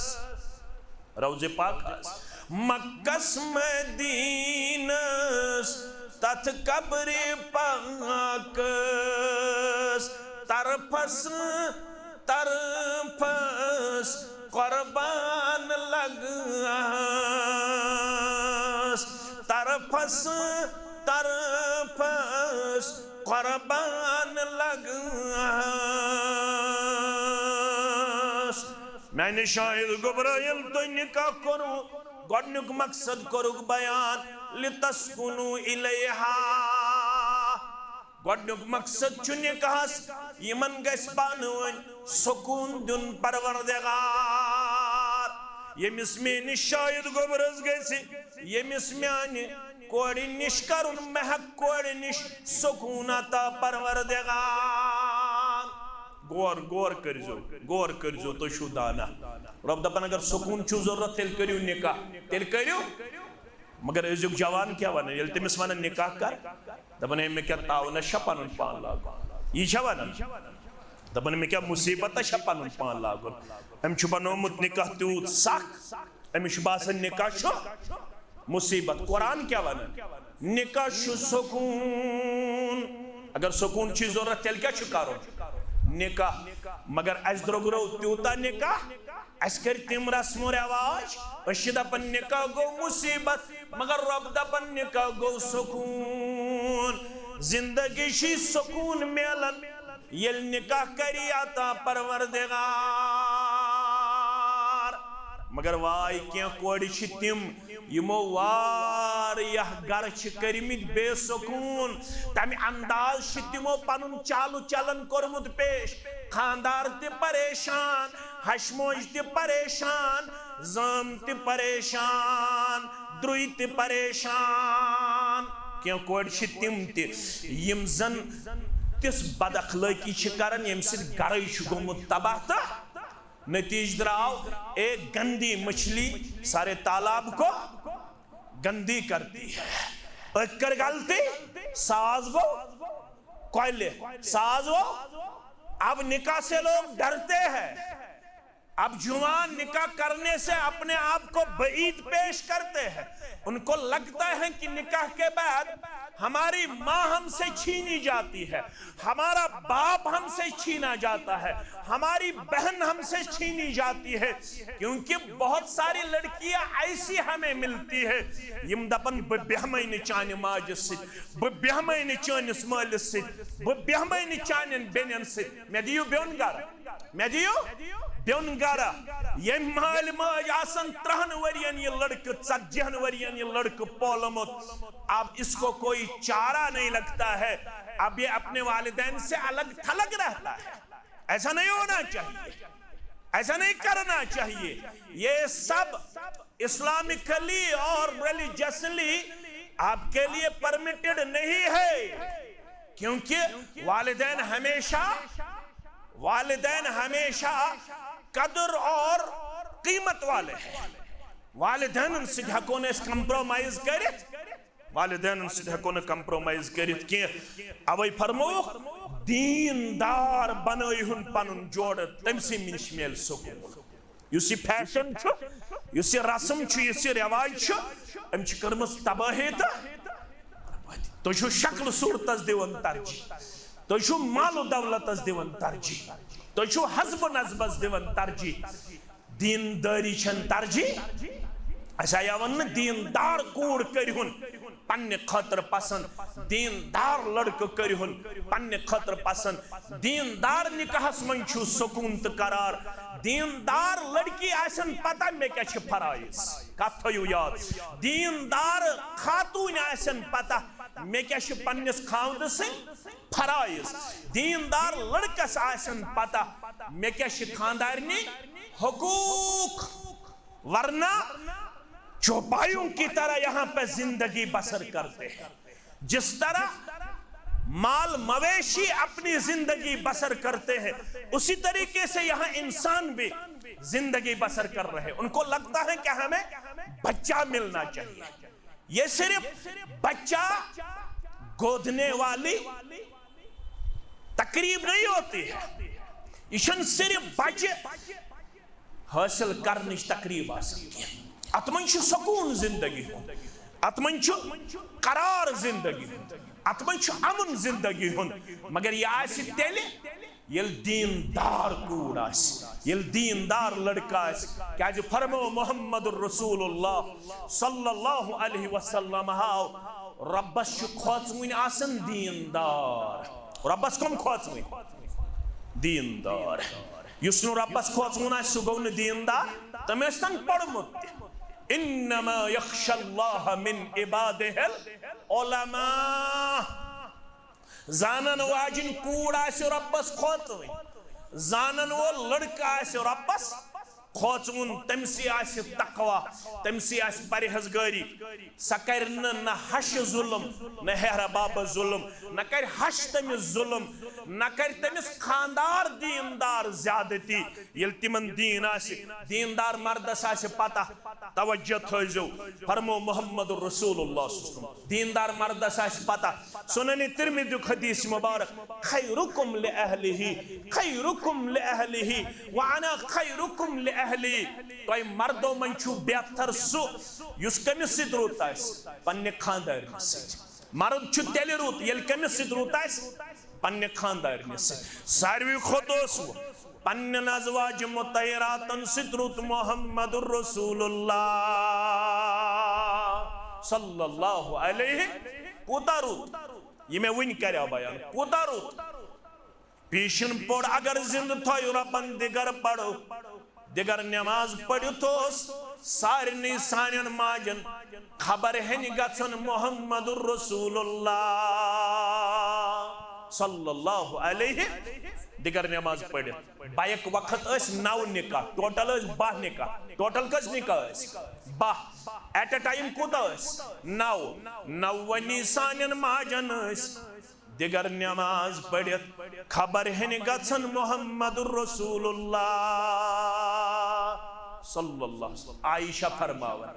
روضہ پاک آس۔ مکس مدینس تتھ قبرِ پاکس، طرفس طرفس قربان لگہس، طرفس طرفس قربان لگہس۔ میانہِ شاہد گوٚبرا، ییٚلہِ تۄہہِ نکاح کوٚروٕ، گۄڈنیُک مقصد کوٚرُکھ بیان، لِتَسْكُنُوا إِلَيْهَا۔ گۄڈنیُک مقصد چھُ نکاحس، یِمن گژھِ پانہٕ ؤنۍ سکوٗن دیُن پروردگار۔ ییٚمِس میٲنِس شاہد گوٚبرس گژھِ، ییٚمِس میانہِ کورِ نِش کرُن، مےٚ ہا کورِ نِش سکوٗن عطا پروردگار۔ غور، غور کٔرزیو، غور کٔرزیو، تُہۍ چھِو دانا۔ رۄب دپان، اگر سکوٗن چھُو ضروٗرت، تیٚلہِ کٔرِو نکاح، تیٚلہِ کٔرِو۔ مگر أزیُک جوان کیٛاہ وَنان، ییٚلہِ تٔمِس وَنان نکاح کر، دَپان، ہے، مےٚ کیٛاہ تاونہ چھا پَنُن پان لاگُن؟ یی چھا وَنان؟ دَپان، مےٚ کیٛاہ مُصیٖبت چھا پَنُن پان لاگُن؟ أمۍ چھُ بَنومُت نکاح تیوٗت سَخ، أمِس چھُ باسان، نکاح چھُ مُصیٖبت۔ قرآن کیٛاہ وَنان؟ نکاح چھُ سکوٗن۔ اگر سکوٗن چھُے ضروٗرت، تیٚلہِ کیٛاہ چھُ کَرُن؟ نکاح۔ مگر اَسہِ درٛوٚگرو تیوٗتاہ نکاح، اَسہِ کٔرۍ تِم رسم و رواج، أسۍ چھِ دَپان، نکاح گوٚو مُصیٖبت، مگر رۄب دَپان، نکاح گوٚو سکوٗن۔ زندگی چھِ سکوٗن میلان، ییٚلہِ نکاح کری عطا پروردگار۔ مگر واے، کینٛہہ کورِ چھِ تِم، یِمو واریاہ گرٕ چھِ کٔرمٕتۍ بے سکوٗن، تَمہِ انداز چھِ تِمو پنُن چالو چلن کوٚرمُت پیش۔ خاندار تہِ پریشان، ہشموج تہِ پریشان، زٲم تہِ پریشان، درُے تہِ پریشان۔ کینٛہہ کورِ چھِ تِم تہِ، یِم زن تِژھ بد اخلٲقی چھِ کران، ییٚمہِ سۭتۍ گرے چھُ گوٚمُت تباہ تہٕ نتیجہ درٛاو، ایک گندی مچھلی سارے تالاب کو گندی کرتی ہے۔ أکۍ کٔر غلطی، ساز گوٚو کۄلہِ، ساز گوٚو۔ اب نکاح سے لوگ ڈرتے ہیں۔ اب جوان نکاح کرنے سے اپنے آپ کو بعید پیش کرتے ہیں۔ ان کو لگتا ہے کہ نکاح کے بعد ہماری ماں ہم سے چھینی جاتی ہے، ہمارا باپ ہم سے چھینا جاتا ہے، ہماری بہن ہم سے چھینی جاتی ہے، کیونکہ بہت ساری لڑکیاں ایسی ہمیں ملتی ہے، یِم دپان، بہٕ بیٚہمَے نہٕ چانہِ ماجہِ سۭتۍ، بہٕ بیٚہمَے نہٕ چٲنِس مٲلِس سۭتۍ، بہٕ بیٚہمَے نہٕ چانٮ۪ن بیٚنٮ۪ن سۭتۍ، مےٚ دِیِو بیوٚن گرٕ۔ مےٚ دِیِو بیوٚن گرٕ۔ ییٚمۍ مٲلۍ مٲج آسن ترٛہن ؤرین یہِ لڑکہٕ، ژتجی ہن ؤرین یہِ لڑکہٕ پولمُت، اب اس کو کوئی چارہ نہیں لگتا ہے، اب یہ اپنے والدین سے الگ تھلگ رہتا ہے۔ ایسا نہیں ہونا چاہیے، ایسا نہیں کرنا چاہیے۔ یہ سب اسلامکلی اور ریلیجسلی آپ کے لیے پرمٹڈ نہیں ہے، کیونکہ والدین ہمیشہ، والدین ہمیشہ قدر اور قیمت والے ہیں۔ والدینن سۭتۍ ہٮ۪کو نہٕ أسۍ کمپرومائز کٔرِتھ، والدینن سۭتۍ ہٮ۪کو نہٕ کمپرومائز کٔرِتھ کینٛہہ۔ اوے فرمووُکھ، دیٖن دار بنٲیہُن پنُن جوڑٕ، تٔمۍ سٕے نِش میلہِ سکوٗن۔ یُس یہِ فیشن چھُ، یُس یہِ رسم چھُ، یُس یہِ رٮ۪واج چھُ، أمۍ چھِ کٔرمٕژ تبٲہی تہٕ بربٲدی۔ تُہۍ چھِو شکلہٕ صوٗرتس دِوان ترجیح، تُہۍ چھِو مال و دولتس دِوان ترجیح، تُہۍ چھِو حسب و نسبس دِوان ترجیح۔ دیٖن دٲری چھَنہٕ ترجیح۔ اَسہِ آیا وَننہٕ، دیٖن دار کوٗر کٔرۍہُن پننہِ خٲطرٕ پسند، دیٖن دار لڑکہٕ کٔرۍہُن پننہِ خٲطرٕ پسند۔ دیٖن دار نکاحس منٛز چھُ سکوٗن تہٕ قرار۔ دیٖن دار لڑکی آسن پتہ مےٚ کیٛاہ چھِ فرائض۔ کتھ تھٲیِو یاد، دیٖن دار خاتوٗنۍ آسن پتہ مےٚ کیٛاہ چھِ پننِس خاوندٕ سٕنٛدۍ فرائض۔ دیٖن دار لڑکس آسن پتہ مےٚ کیٛاہ چھِ خاندارنہِ حقوٗق۔ ورنہ چوپایوں کی طرح یہاں پہ زندگی بسر کرتے ہیں۔ جس طرح مال مویشی اپنی زندگی بسر کرتے ہیں، اسی طریقے سے یہاں انسان بھی زندگی بسر کر رہے ہیں۔ ان کو لگتا ہے کہ ہمیں بچہ ملنا چاہیے۔ یہ صرف بچہ گودنے والی تقریب نہیں ہوتی ہے۔ یہ چھنہٕ صرف بچہ حٲصِل کرنٕچ تقریٖب آسان کینٛہہ۔ اتھ منٛز چھُ سکوٗن زندگی ہُنٛد، اتھ منٛز چھُ قرار زندگی ہُنٛد، اتھ منٛز چھُ امن زندگی ہُنٛد۔ مگر یہِ آسہِ تیٚلہِ، ییٚلہِ دیٖن دار کوٗر آسہِ، ییٚلہِ دیٖن دار لڑکہٕ آسہِ۔ کیٛازِ فرموو محمد رسول اللہ صلی اللہ علیہ وسلم ہاو، رۄبس چھُ کھوژوٕنۍ آسان دیٖن دار۔ رۄبس کم کھوژوٕنۍ؟ دیٖن دار۔ یُس نہٕ رۄبس کھوژوُن آسہِ، سُہ گوٚو نہٕ دیٖندار، تٔمۍ ٲسۍ تن پوٚرمُت تہِ۔ انما یخش اللہ من عبادہ العلماء۔ زانن واجِنۍ کوٗر آسہِ رۄبس کھوژوٕنۍ، زانن وول لڑکہٕ آسہِ رۄبس کھوژوُن، تٔمۍ سٕے آسہِ تقوی، تٔمۍ سٕے آسہِ پرہیزگٲری۔ سۄ کرِ نہٕ، نہ ہشہِ ظلم، نہ ہیہرٕ بابس ظلم، نہ کرِ ہش تٔمِس ظلم، نہ کرِ تٔمِس خاندار دیٖندار زیادتی۔ ییٚلہِ تِمن دیٖن آسہِ، دیٖندار مردس آسہِ پتہ، توجہ تھٲیزیو، فرمو محمد رسول اللہ صلی اللہ علیہ وسلم۔ دیٖندار مردس آسہِ پتہ۔ سنن ترمذیُک حدیث مبارک، خیرکم لأہلہ، خیرکم لأہلہ، وانا خیرکم لأہلی۔ تۄہہِ مردو منٛز چھُو بہتر سُہ یُس کٔمِس سۭتۍ رُت آسہِ؟ پننہِ خاندارنہِ سۭتۍ۔ مرد چھُ تیٚلہِ رُت ییٚلہِ کٔمِس سۭتۍ رُت آسہِ؟ پننہِ خاندارنہِ سۭتۍ۔ ساروی کھۄتہٕ اوس وۄنۍ پننٮ۪ن ازواج مطہراتن سۭتۍ رُت محمد رسول اللہ صلی اللہ علیہ۔ کوٗتاہ رُت؟ یہِ مےٚ وٕنۍ کریو بیان، کوٗتاہ رُت۔ پیشن پوٚر اگر زندٕ تھٲیِو رۄبن، دِگر پرو، دِگر نماز پٔرِتھ اوس سارنٕے سانٮ۪ن ماجن خبر ہٮ۪نہِ گژھن محمد رسول اللہ صلی اللہ علیہ۔ دِگر نماز پٔرِتھ بیک وقت ٲسۍ نو نکاح، ٹوٹل ٲسۍ باہ نکاح۔ ٹوٹل کٔژ نکاح ٲسۍ؟ باہ۔ ایٹ اے ٹائم کوٗتاہ ٲسۍ؟ نو۔ نو ونی سانٮ۪ن ماجن ٲسۍ دِگر نماز پٔرِتھ خبر ہٮ۪نہِ گژھن محمد رسول اللہ صلی اللہ علیہ وسلم۔ عائشہ فرماوان،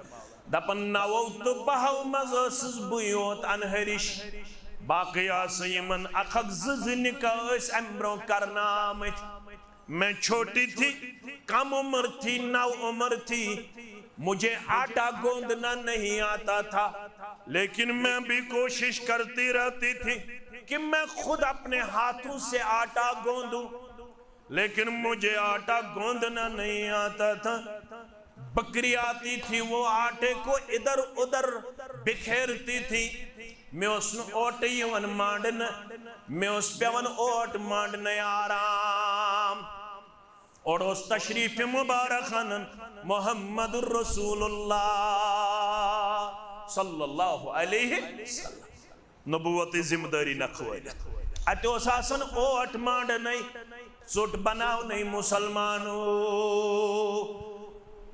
دپان، نوو تہٕ بہو منٛز ٲسٕس بٕے یوت انہرِش، باقٕے آسہٕ یِمن اکھ اکھ زٕ زٕ نکاح ٲسۍ امہِ برونٛہہ کرنہٕ آمٕتۍ۔ میں چھوٹی تھی، کم عمر تھی، نو عمر تھی، مجھے آٹا گوندنا نہیں آتا تھا، لیکن میں بھی کوشش کرتی رہتی تھی کہ میں خود اپنے ہاتھوں سے آٹا گوندوں، لیکن مجھے آٹا گوندنا نہیں آتا تھا۔ بکری آتی تھی، وہ آٹے کو ادھر ادھر بکھیرتی تھی۔ مےٚ اوس نہٕ اوٹہٕ یِوان مانڈنہٕ، مےٚ اوس پٮ۪وان اوٹ مانڈنَے آرام۔ اورٕ اوس تشریف مبارک انان محمد رسول اللہ صلی اللہ علیہ وسلم۔ نبوتٕچ ذمہ دٲری نکھٕ وٲلِتھ۔ اتہِ اوس آسان اوٹ مانڈنَے، ژوٚٹ بناونَے۔ مسلمانو،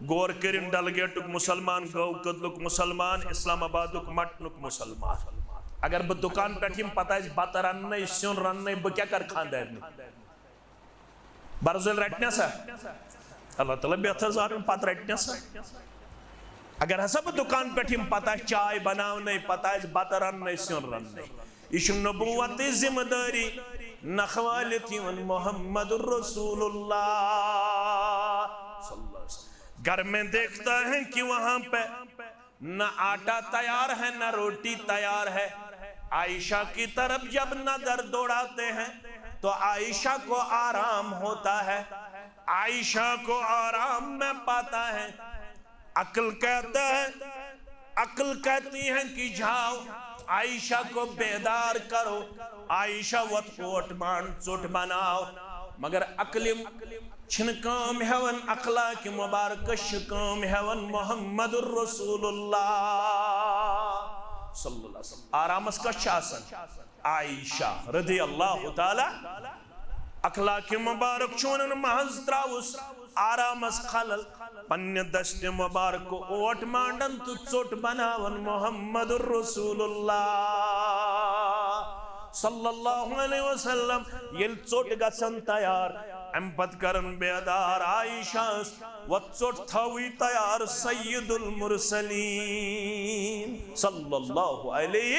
غور کٔرِن، ڈلگیٹُک مسلمان، گٲو کدلُک مسلمان، اسلام آبادُک مٹنُک مسلمان۔ اگر بہٕ دُکان پٮ۪ٹھ یِمہٕ، پتہٕ آسہِ بتہٕ رننَے، سیُن رننَے، بہٕ کیٛاہ کرٕ خانٛدارنہِ؟ برزُل رٹنہ سا؟ اللہ تعالیٰ بہتر زانُن، پتہٕ رٹنہ سا؟ اگر ہسا بہٕ دُکان پٮ۪ٹھ یِمہٕ، پتہٕ آسہِ چاے بناونَے، پتہٕ آسہِ بتہٕ رننَے، سیُن رننَے۔ یہِ چھُ نبوتٕچ ذمہ دٲری نکھٕ وٲلِتھ یِوان محمد رسول اللہ صلی اللہ علیہ وسلم۔ گھر میں دیکھتا ہے کہ وہاں پہ نہ آٹا تیار ہے، نہ روٹی تیار ہے۔ عائشہ کی طرف جب نظر دوڑاتے ہیں تو عائشہ کو آرام ہوتا ہے، عائشہ کو آرام میں پاتا ہے۔ عقل کہتا ہے، عقل کہتی ہے کہ جاؤ، عائشہ کو بیدار کرو، عائشہ وت اوٹ مان ژوٚٹ بناو۔ مگر عقلِ چھِنہٕ کٲم ہٮ۪وان، اخلاقِ مبارکس چھِ کٲم ہٮ۪وان محمد رسول اللہ صلی اللہ علیہ وسلم۔ آرامس کس چھِ آسان؟ عائشہ رضی اللہ تعالیٰ۔ اخلاقِ مبارک چھُ ونان محض تراوُس آرامس خلل، پننہِ دستِ مبارک اوٹ مانڈان تہٕ ژوٚٹ بناوان محمد رسول اللہ صلی اللہ علیہ وسلم۔ ییٚلہِ ژوٚٹ گژھن تیار، امہِ پتہٕ کرن بیدار عائشہ، وۄتھ ژوٚٹ تھاوٕے تیار سید المرسلین صلی اللہ علیہ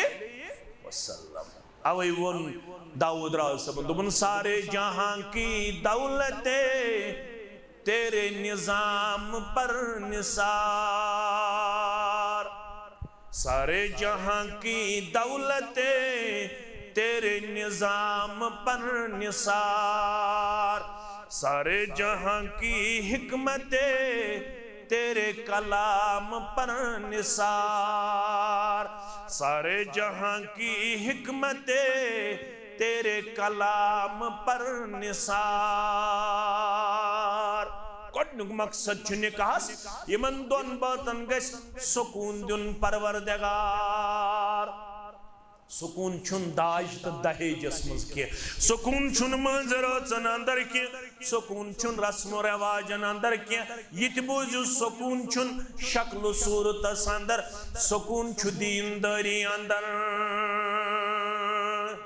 وسلم۔ اوے ووٚن داؤد راز صٲبن، دوٚپُن، سارے جہاں کی دولتیں تیرے نظام پر نثار، سارے جہاں کی دولتیں تیرے نظام پر نثار، سارے جہاں کی حکمتیں تیرے کلام پر نثار، سارے جہاں کی حکمتیں تیرے کلام پر نثار۔ گۄڈنیُک مقصد چھُ نکاحس، یِمن دۄن بٲژن گژھِ سکوٗن دیُن پروردگار۔ سکوٗن چھُنہٕ داج تہٕ دہیجس منٛز کینٛہہ، سکوٗن چھُنہٕ مٲنزِ رٲژن اندر کینٛہہ، سکوٗن چھُنہٕ رسم و رواجن اندر کینٛہہ۔ یہِ تہِ بوٗزِو، سکوٗن چھُنہٕ شکل و صوٗرتس اندر، سکوٗن چھُ دیٖندٲری اندر۔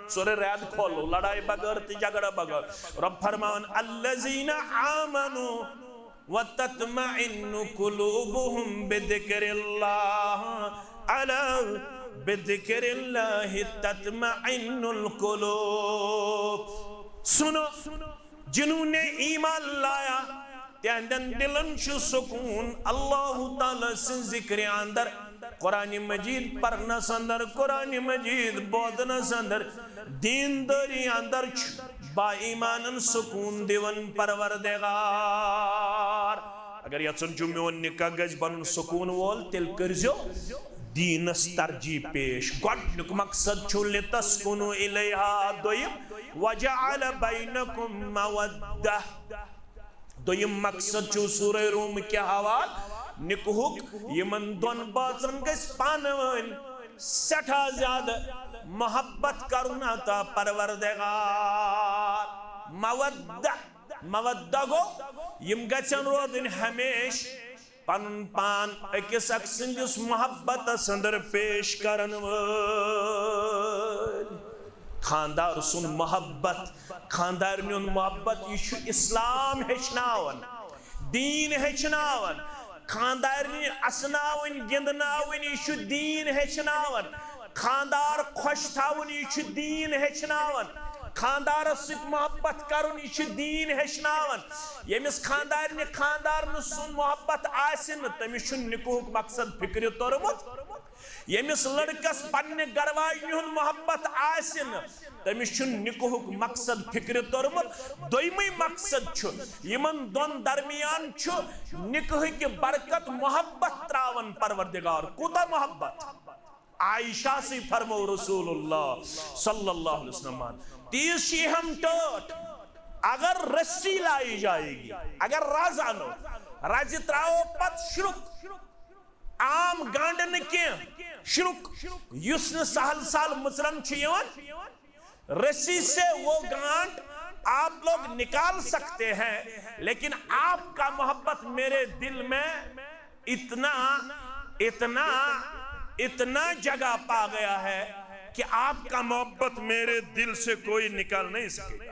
سورہ رعد کھولو، لڑایہِ بغٲر تہٕ جھگڑٕ بغٲر۔ رب فرماوان، الذین آمنوا وتطمئن قلوبهم بذکر اللہ، الا بذکر اللہ تطمئن القلوب۔ سنو، جنہوں نے ایمان لایا، تہندٮ۪ن دِلن چھُ سکوٗن اللہ تعالیٰ سٕنٛز ذکرِ اندر، قرآن مجید پرنس اندر، قرآن مجید بوزنس اندر، دیندٲری اندر چھُ با ایمانن سکوٗن دِوان پروردگار۔ اگر یژھان چھُ میون نکاح گژھِ بنُن سکوٗن وول، تیٚلہِ کٔرزیو دیٖنس ترجیح پیش۔ گۄڈنیُک مقصد چھُ لِتَسْکُنُوا اِلیہا، دوٚیِم وَجَعَلَ بَیْنَکُم مَّوَدَّۃ۔ دوٚیِم مقصد چھُ سورہ روم کہِ حوالہٕ نکاحُک، یِمن دۄن بٲژن گژھِ پانہٕ ؤنۍ سٮ۪ٹھاہ زیادٕ محبت کرُن عطا پروردگار۔ مودہ، مودہ گوٚو یِم گژھن روزٕنۍ ہمیشہِ پنُن پان أکِس اکھ سٕنٛدِس محبتس اندر پیش کرن وٲلۍ۔ خاندار سُنٛد محبت، خاندارنہِ ہُنٛد محبت، یہِ چھُ اسلام ہیٚچھناوان، دیٖن ہیٚچھناوان۔ خاندارنہِ اسناوٕنۍ، گِنٛدناوٕنۍ، یہِ چھُ دیٖن ہیٚچھناوان۔ خاندار خۄش تھاوُن، یہِ چھُ دیٖن ہیٚچھناوان۔ خاندارس سۭتۍ محبت کرُن، یہِ چھُ دیٖن ہیٚچھناوان۔ ییٚمِس خاندارنہِ خاندارنہٕ سُنٛد محبت آسہِ نہٕ، تٔمِس چھُنہٕ نکاحُک مقصد فکرِ توٚرمُت۔ ییٚمِس لڑکس پننہِ گرواجنہِ ہُنٛد محبت آسہِ نہٕ، تٔمِس چھُنہٕ نکاحُک مقصد فکرِ توٚرمُت۔ دوٚیمُے مقصد چھُ، یِمن دۄن درمیان چھُ نکاحٕکہِ برکت محبت تراوان پروردگار۔ کوٗتاہ محبت؟ عائشہ سے فرمو رسول اللہ صلی اللہ علیہ وسلم، تیز شی ہم ٹاٹ، اگر رسی لائی جائے گی، اگر رز انو، رزِ تراو پت شرک، عام گنڈ نہٕ کینٛہہ، شرک یُس نہٕ سہل سہل مُژرن چھُ یِوان۔ رسی سے وہ گانٹ آپ لوگ نکال سکتے ہیں، لیکن آپ کا محبت میرے دل میں اتنا، اتنا، اتنا جگہ پا گیا ہے کہ آپ کا محبت میرے دل سے کوئی نکال نہیں سکے گا۔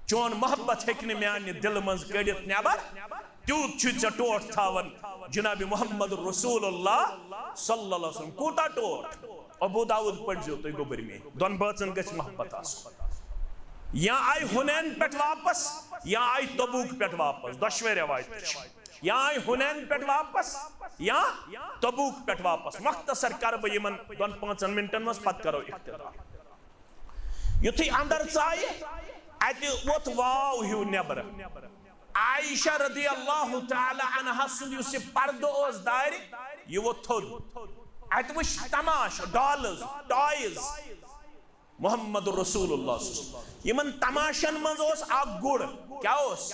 چون محبت ہیٚکہِ نہٕ میانہِ دِلہٕ منٛز کٔڑِتھ نٮ۪بر۔ تیوٗت چھُ ژےٚ ٹوٹھ تھاوان جناب محمد رسول اللہ صلی اللہ علیہ وسلم۔ کوٗتاہ ٹوٹھ؟ ابو داؤد پٔرزیو تُہۍ گوٚبرۍ مے۔ دۄن بٲژن گژھِ محبت آسُن۔ یا آیہِ حنین پٮ۪ٹھ واپس، یا آیہِ تبوک پٮ۪ٹھ واپس، دۄشوے روایتہٕ چھِ۔ یا آیہِ حنین پٮ۪ٹھ واپس، یا تبوک پٮ۪ٹھ واپس۔ مختصر کرٕ بہٕ یِمن دۄن پانٛژن منٹن منٛز، پتہٕ کرو اختتام۔ یُتھُے اندر ژایہِ، اتہِ ووٚتھ واو ہیوٗ نٮ۪برٕ۔ عائشہ رضی اللہ تعالیٰ عنہا سُنٛد یُس یہِ پردٕ اوس دارِ، یہِ ووٚتھ تھوٚد۔ اتہِ وٕچھ تماشہٕ، ڈالز، ٹایز۔ محمد رسول اللہ صلی اللہ علیہ وسلم۔ یِمن تماشن منٛز اوس اکھ گُر۔ کیٛاہ اوس؟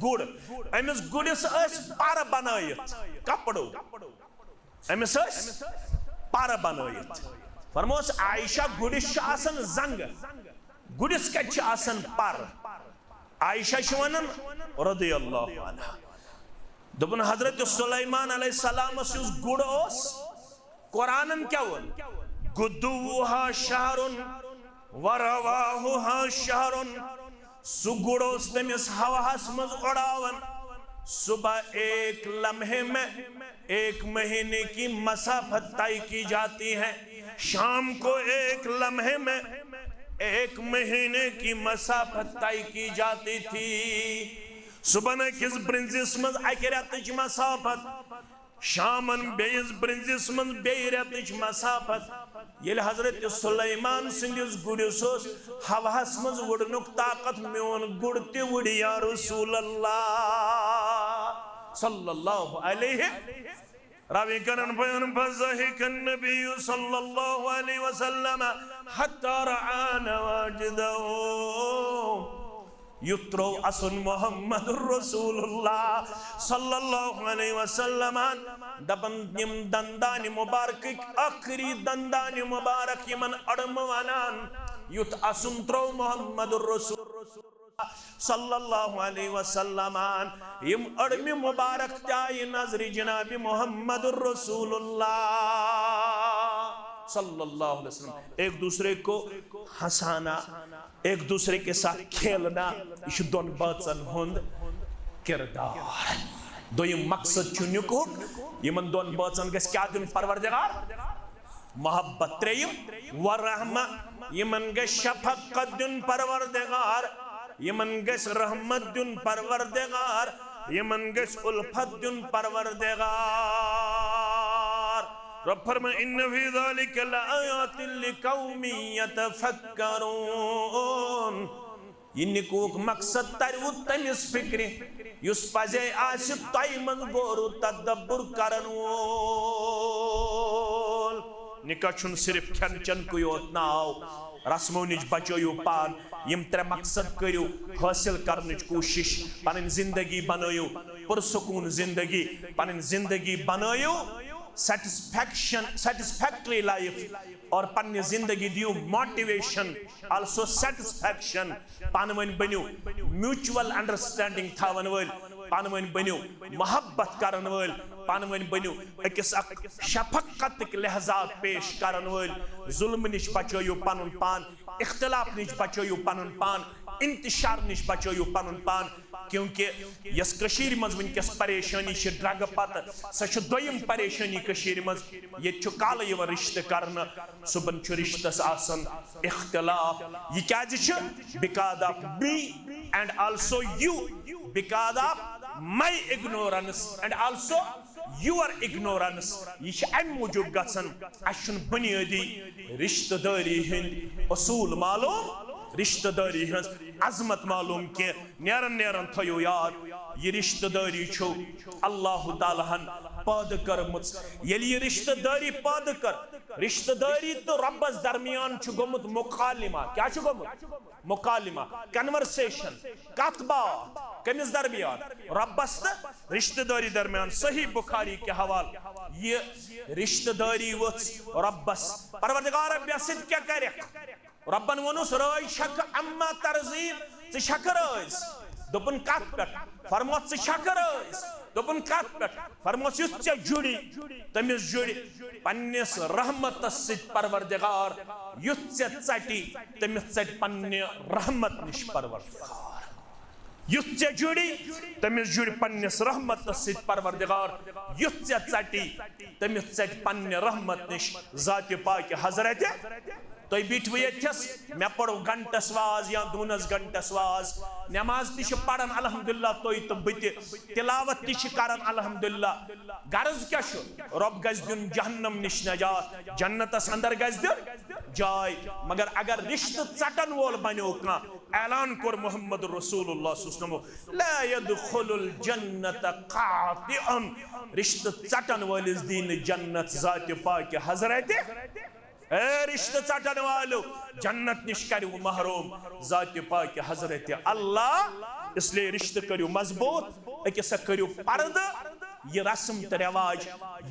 گُر۔ أمِس گُرِس ٲسۍ پر بنٲیِتھ کپڑو۔ أمِس ٲسۍ پر بنٲیِتھ۔ فرموس، عائشہ، گُرِس چھِ آسان زنٛگہٕ، گُرِس کتہِ چھِ آسان پر؟ عائشہ چھِ ونان رضی اللہ عنہا، دوٚپُن، حضرت سلیمان علیہ السلامس یُس گُر اوس، قرآنن کیٛاہ ووٚن؟ غدوها شهر ورواحها شهر۔ سُہ گُر اوس تٔمِس ہوہَس منٛز اُڑاوان۔ صبح ایک لمحے میں ایک مہینے کی مسافت طے کی جاتی ہے، شام کو ایک لمحے میں ایک مہینے کی مسافت طے کی جاتی تھی۔ صبحن أکِس برنزِس منٛز اکہِ رٮ۪تٕچ مسافت، شامن بیٚیِس برنزِس منٛز بیٚیہِ رٮ۪تٕچ مسافت۔ ییٚلہِ حضرت سلیمان سٕنٛدِس گُرِس اوس ہوہَس منٛز وُڑنُک طاقت، میون گُر تہِ وُڑِ یا رسول اللہ صلی اللہ علیہ۔ راوی کرن بیان، فضحك النبي صلى الله عليه وسلم حتى رأى نواجذه۔ یُتھ ترٛوو اَسُن محمد رسول اللہ صلی اللہ علیہ وسلمن۔ دَپان، یِم دندانِ مبارکٕکۍ ٲخری دندانِ مبارک یِمن أڑمہٕ وَنان، یُتھ اَسُن ترٛوو محمد رسول صلی اللہ علیہ وسلمن۔ یِم أڑمہِ مبارک تہِ آیہِ نظرِ جناب محمد رسول اللہ صلی اللہ علیہ وسلم۔ ایک دوسرے کو ہنسانا، ایک دوسرے کے ساتھ کھیلنا، یہِ چھُ دۄن بٲژن ہُنٛد کردار۔ دوٚیِم مقصد چھُ نِکہُک، یِمن دۄن بٲژن گژھِ کیٛاہ دیُن پروردگار؟ محبت۔ ترٛیٚیِم، ورحمہ، یِمن گژھِ شفقت دیُن پروردگار، یِمن گژھِ رحمت دیُن پروردگار، یِمن گژھِ الفت دیُن پروردگار۔ رب فرمائے، ان فی ذلک لآیات لقوم یتفکرون۔ یہِ نِکہُک مقصد تَرِوٕ تٔمِس فِکرِ، یُس پَزے آسہِ تۄہہِ منٛز غور و تدبر کرن وول۔ نِکاح چھُنہٕ صرف کھٮ۪ن چٮ۪نکُے یوت ناو۔ رسمو نِش بچٲیِو پان۔ یِم ترٛےٚ مقصد کٔرِو حٲصِل کرنٕچ کوٗشِش۔ پنٕنۍ زندگی بنٲیِو پُرسکوٗن زندگی، پنٕنۍ زندگی بنٲیِو سیٹسفیکشن، سیٹسفیکٹری لائف، اور پننہِ زندگی دِیِو موٹیویشن، آلسو سیٹسفیکشن۔ پانہٕ ؤنۍ بٔنِو میوچول انڈرسٹینڈنگ تھاون وٲلۍ، پانہٕ ؤنۍ بٔنِو محبت کرن وٲلۍ، پانہٕ ؤنۍ بٔنِو أکِس اکھ شفقتٕکۍ لحظات پیش کرن وٲلۍ۔ ظلمہٕ نِش بچٲیِو پنُن پان، اختلاف نِش بچٲیِو پنُن پان، انتشار نِش بچٲیِو پنُن پان۔ کیونکہ یۄس کٔشیٖرِ منٛز وٕنکیٚس پریشٲنی چھِ ڈرگہٕ پتہٕ، سۄ چھِ دوٚیِم پریشٲنی کٔشیٖرِ منٛز۔ ییٚتہِ چھُ کالہٕ یِوان رشتہٕ کرنہٕ، صُبحن چھُ رشتس آسان اختلاف۔ یہِ کیازِ چھُ؟ Because of me and also you, because of my ignorance and also your ignorance۔ یہِ چھِ امہِ موٗجوٗب گژھان، اسہِ چھُنہٕ بُنیٲدی رشتہٕ دٲری ہٕنٛدۍ اصوٗل معلوم، رشتہٕ دٲری ہٕنٛز عظمت معلوم کینٛہہ۔ نیران نیران تھٲیِو یاد، یہِ رشتہٕ دٲری چھُ اللہ تعالیٰ ہن پٲدٕ کٔرمٕژ۔ ییٚلہِ یہِ رشتہٕ دٲری پٲدٕ کٔر، رشتہٕ دٲری تہٕ رۄبس درمیان چھُ گوٚمُت مکالمہ۔ کیٛاہ چھُ گوٚمُت؟ مکالمہ، کنورسیشن، کتھ باتھ۔ کٔمِس درمیان؟ رۄبس تہٕ رشتہٕ دٲری درمیان۔ صحیح بخاری کہِ حوالہٕ، یہِ رشتہٕ دٲری ؤژھ رۄبس، پروردگارا، مےٚ سۭتۍ کیٛاہ کرکھ؟ رۄبن ووٚنُس، رٲضۍ چھکھٕ؟ اما ترضی، ژٕ چھکھٕ رٲضۍ؟ دوٚپُن، کتھ پٮ۪ٹھ؟ فرموس، ژٕ چھکھٕ رٲضۍ؟ دوٚپُن، کتھ پٮ۪ٹھ؟ فرموس، یُتھ ژےٚ جُڑی، تٔمِس جُڑِ پننِس رحمتس سۭتۍ پروردگار، یُتھ ژےٚ ژٹی، تٔمِس ژٹہِ پننہِ رحمت نِش پروردگار۔ یُتھ ژےٚ جُڑی، تٔمِس جُڑِ پننِس رحمتس سۭتۍ پروردگار، یُتھ ژےٚ ژٹی، تٔمِس ژٹہِ پننہِ رحمت نِش ذاتِ پاکہِ حضرتِ۔ تُہۍ بیٖٹھوٕ ییٚتھس، مےٚ پوٚر گھنٹس واز یا دوٗنس گھنٹس واز۔ نماز تہِ چھِ پران الحمدللہ تُہۍ تہٕ بہٕ تہِ، تلاوت تہِ چھِ کران الحمدللہ۔ غرض کیٛاہ چھُ؟ رۄب گژھِ دیُن جہنم نِش نجات، جنتس اندر گژھِ دیُن جاے۔ مگر اگر رشتہٕ ژٹن وول بنیو کانٛہہ، اعلان کوٚر محمد رسول اللہ صلی اللہ علیہ وسلم، لا يدخل الجنة قاطع، رشتہٕ ژٹن وٲلِس دی نہٕ جنت ذاتِ پاکہِ حضرتِ۔ اے رشتہٕ ژٹن والو، جنت نِش کریو محروم ذاتِ پاکہِ حضرتِ اللہ۔ اس لیے رشتہٕ کٔرِو مضبوط، أکِس اکھ کٔرِو پردٕ۔ یہِ رسم تہٕ رواج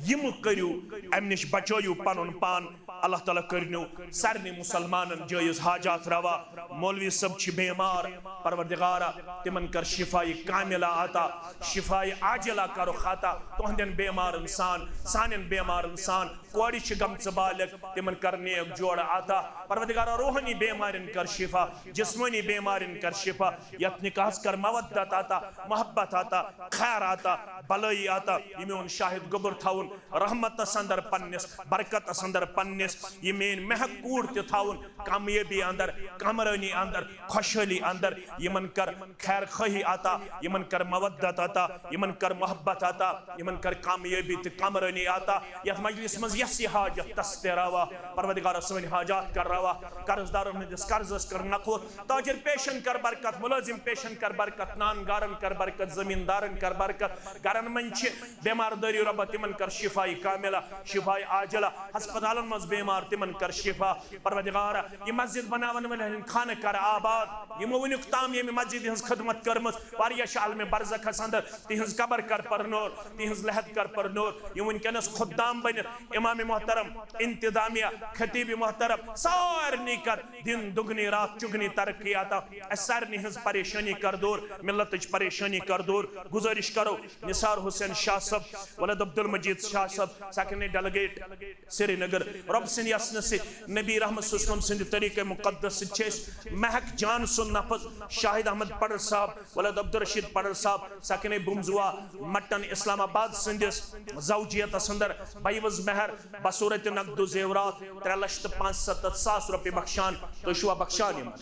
یِم کٔرِو، امہِ نِش بچٲیِو پنُن پان۔ اللہ تعالیٰ کٔرِنو سارنٕے مسلمانن جٲیز حاجات روا۔ مولوی صٲب چھِ بیمار، پروردگارا، تِمن کر شفایہِ کاملہ عطا، شفایہِ عاجلہ کرُکھ عطا، تُہنٛدٮ۪ن بیمارن سان، سانٮ۪ن بیمارن سان۔ کورِ چھِ گٔمژٕ بالغ، تِمن کر نیک جوڑٕ عطا۔ پروردگارا، روحٲنی بیمارٮ۪ن کر شفا، جسمٲنی بیمارٮ۪ن کر شفا، یتھ نکاحس کر مودت عطا، محبت عطا، خیر عطا، بلٲیی عطا۔ یہِ میون شاہد گوٚبُر تھاوُن رحمتس اندر پننِس، برکتس اندر پننِس۔ یہِ میٲنۍ مہک کوٗر تہِ تھاوُن کامیٲبی اندر، کامرٲنی اندر، خۄشحٲلی اندر۔ یِمن کر خیر خواہی عطا، یِمن کر مودت عطا، یِمن کر محبت عطا، یِمن کر کامیٲبی تہٕ کامرٲنی عطا۔ یتھ مجلس منٛز یس یہِ حاجت تس تہِ روا، پروردگارا، سٲنۍ حاجات کر روا، قرض دارن ہٕنٛدِس قرضس کر نکھوت، تاجر پیشن کر برکت، ملازم پیشن کر برکت، نان گارن کر برکت، زمیٖن دارن کر برکت۔ گرن منٛز چھِ بیمار دٲری رۄبہ، تِمن کر شفایہِ کاملہ، شفایہِ عاجلہ۔ ہسپتالن منٛز بیمار بیمار تِمن کر شفا۔ پروردگارا، یہِ مسجد بناون وٲلۍ ہٕنٛدۍ خانہٕ کر آباد۔ یِمو وٕنیُک تام ییٚمہِ مسجد ہٕنٛز خدمت کٔرمٕژ، واریاہ چھِ عالمِ برزخس اندر، تِہٕنٛز قبر کر پر نور، تِہٕنٛز لحد کر پر نور۔ یِم وٕنکیٚنس خدام بٔنِتھ، امام محترم، انتظامیہ، خطیب محترم، سارنٕے کر دِن دُگنی راتھ چُگنی ترقی عطا۔ اسہِ سارنٕے ہٕنٛز پریشٲنی کر دوٗر، ملتٕچ پریشٲنی کر دوٗر۔ گُزٲرِش کرو نثار حسین شاہ صٲب، ولد عبدالمجید شاہ صٲب، سکنِ ڈیلیگیٹ سرینگر، رۄب سٕنٛدِ یژھنہٕ سۭتۍ، نبی رحمت صلی اللہ علیہ وسلم سٕنٛدِ طریقہ مقدس سۭتۍ چھِ أسۍ مہک جان سُنٛد نفس شاہد احمد پڑھر صاحب، ولد عبدالرشید پڑھر صاحب، سکنِ بُمزوا، مٹن اسلام آباد سٕنٛدِس زوجیتس اندر بعوض مہر بصورت نقد و زیورات ترٛےٚ لچھ تہٕ پانٛژھ ستتھ ساس رۄپیہِ بخشان۔ تُہۍ چھِوا بخشان یِمن؟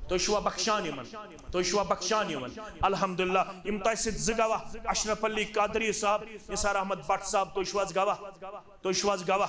تُہۍ چھِوا بخشان یِمن؟ تُہۍ چھِوا بخشان یِمن؟ الحمدللہ، یِم تۄہہِ سۭتۍ زٕ گواہ، اشرف علی قادری صاحب، نثار احمد بٹ صاحب، تُہۍ چھِو حظ گواہ؟ تُہۍ چھِو حظ گواہ؟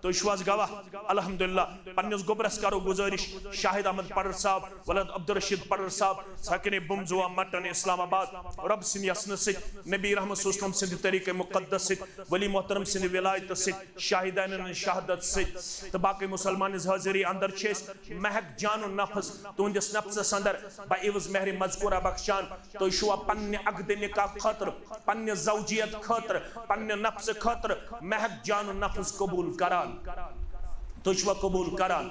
تُہۍ چھِو حظ گواہ؟ الحمدللہ، پننِس گوٚبرس کرو گُزٲرِش، شاہد احمد پڑھر صاحب، ولد عبدالرشید پڑھر صاحب، سکنِ بُمزوا، مٹن اسلام آباد، رۄب سٕنٛدِ یژھنہٕ سۭتۍ، نبی رحمت صلی اللہ علیہ وسلم سٕنٛدِ طریقہ مقدس سۭتۍ، ولی محترم سٕنٛدِ ولایتہٕ سۭتۍ، شاہدانن ہٕنٛز شہادت سۭتۍ تہٕ باقی مسلمان ہٕنٛز حٲضری اندر چھِ أسۍ مہک جان و نفس تُہنٛدِس نفسس اندر بعوض مہر مذکورہ بخشان۔ تُہۍ چھِوا پننہِ عقد نکاح خٲطرٕ، پننہِ زوجیت خٲطرٕ، پننہِ نفسہٕ خٲطرٕ مہک جان و نفس قبول کران؟ تُہۍ چھِوا قبول کران؟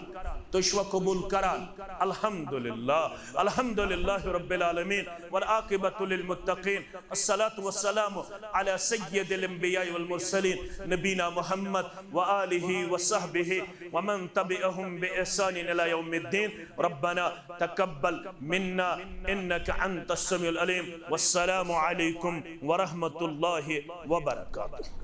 تُہۍ چھِوا قبول کران؟ الحمدللہ، الحمدللہ رب العالمین، والعاقبۃ للمتقین، الصلاۃ والسلام علی سید الانبیاء والمرسلین، نبینا محمد وآلہ وصحبہ ومن تبعهم بإحسان إلى يوم الدين. ربنا تقبل منا إنك أنت السميع العليم. والسلام عليكم ورحمة الله وبركاته.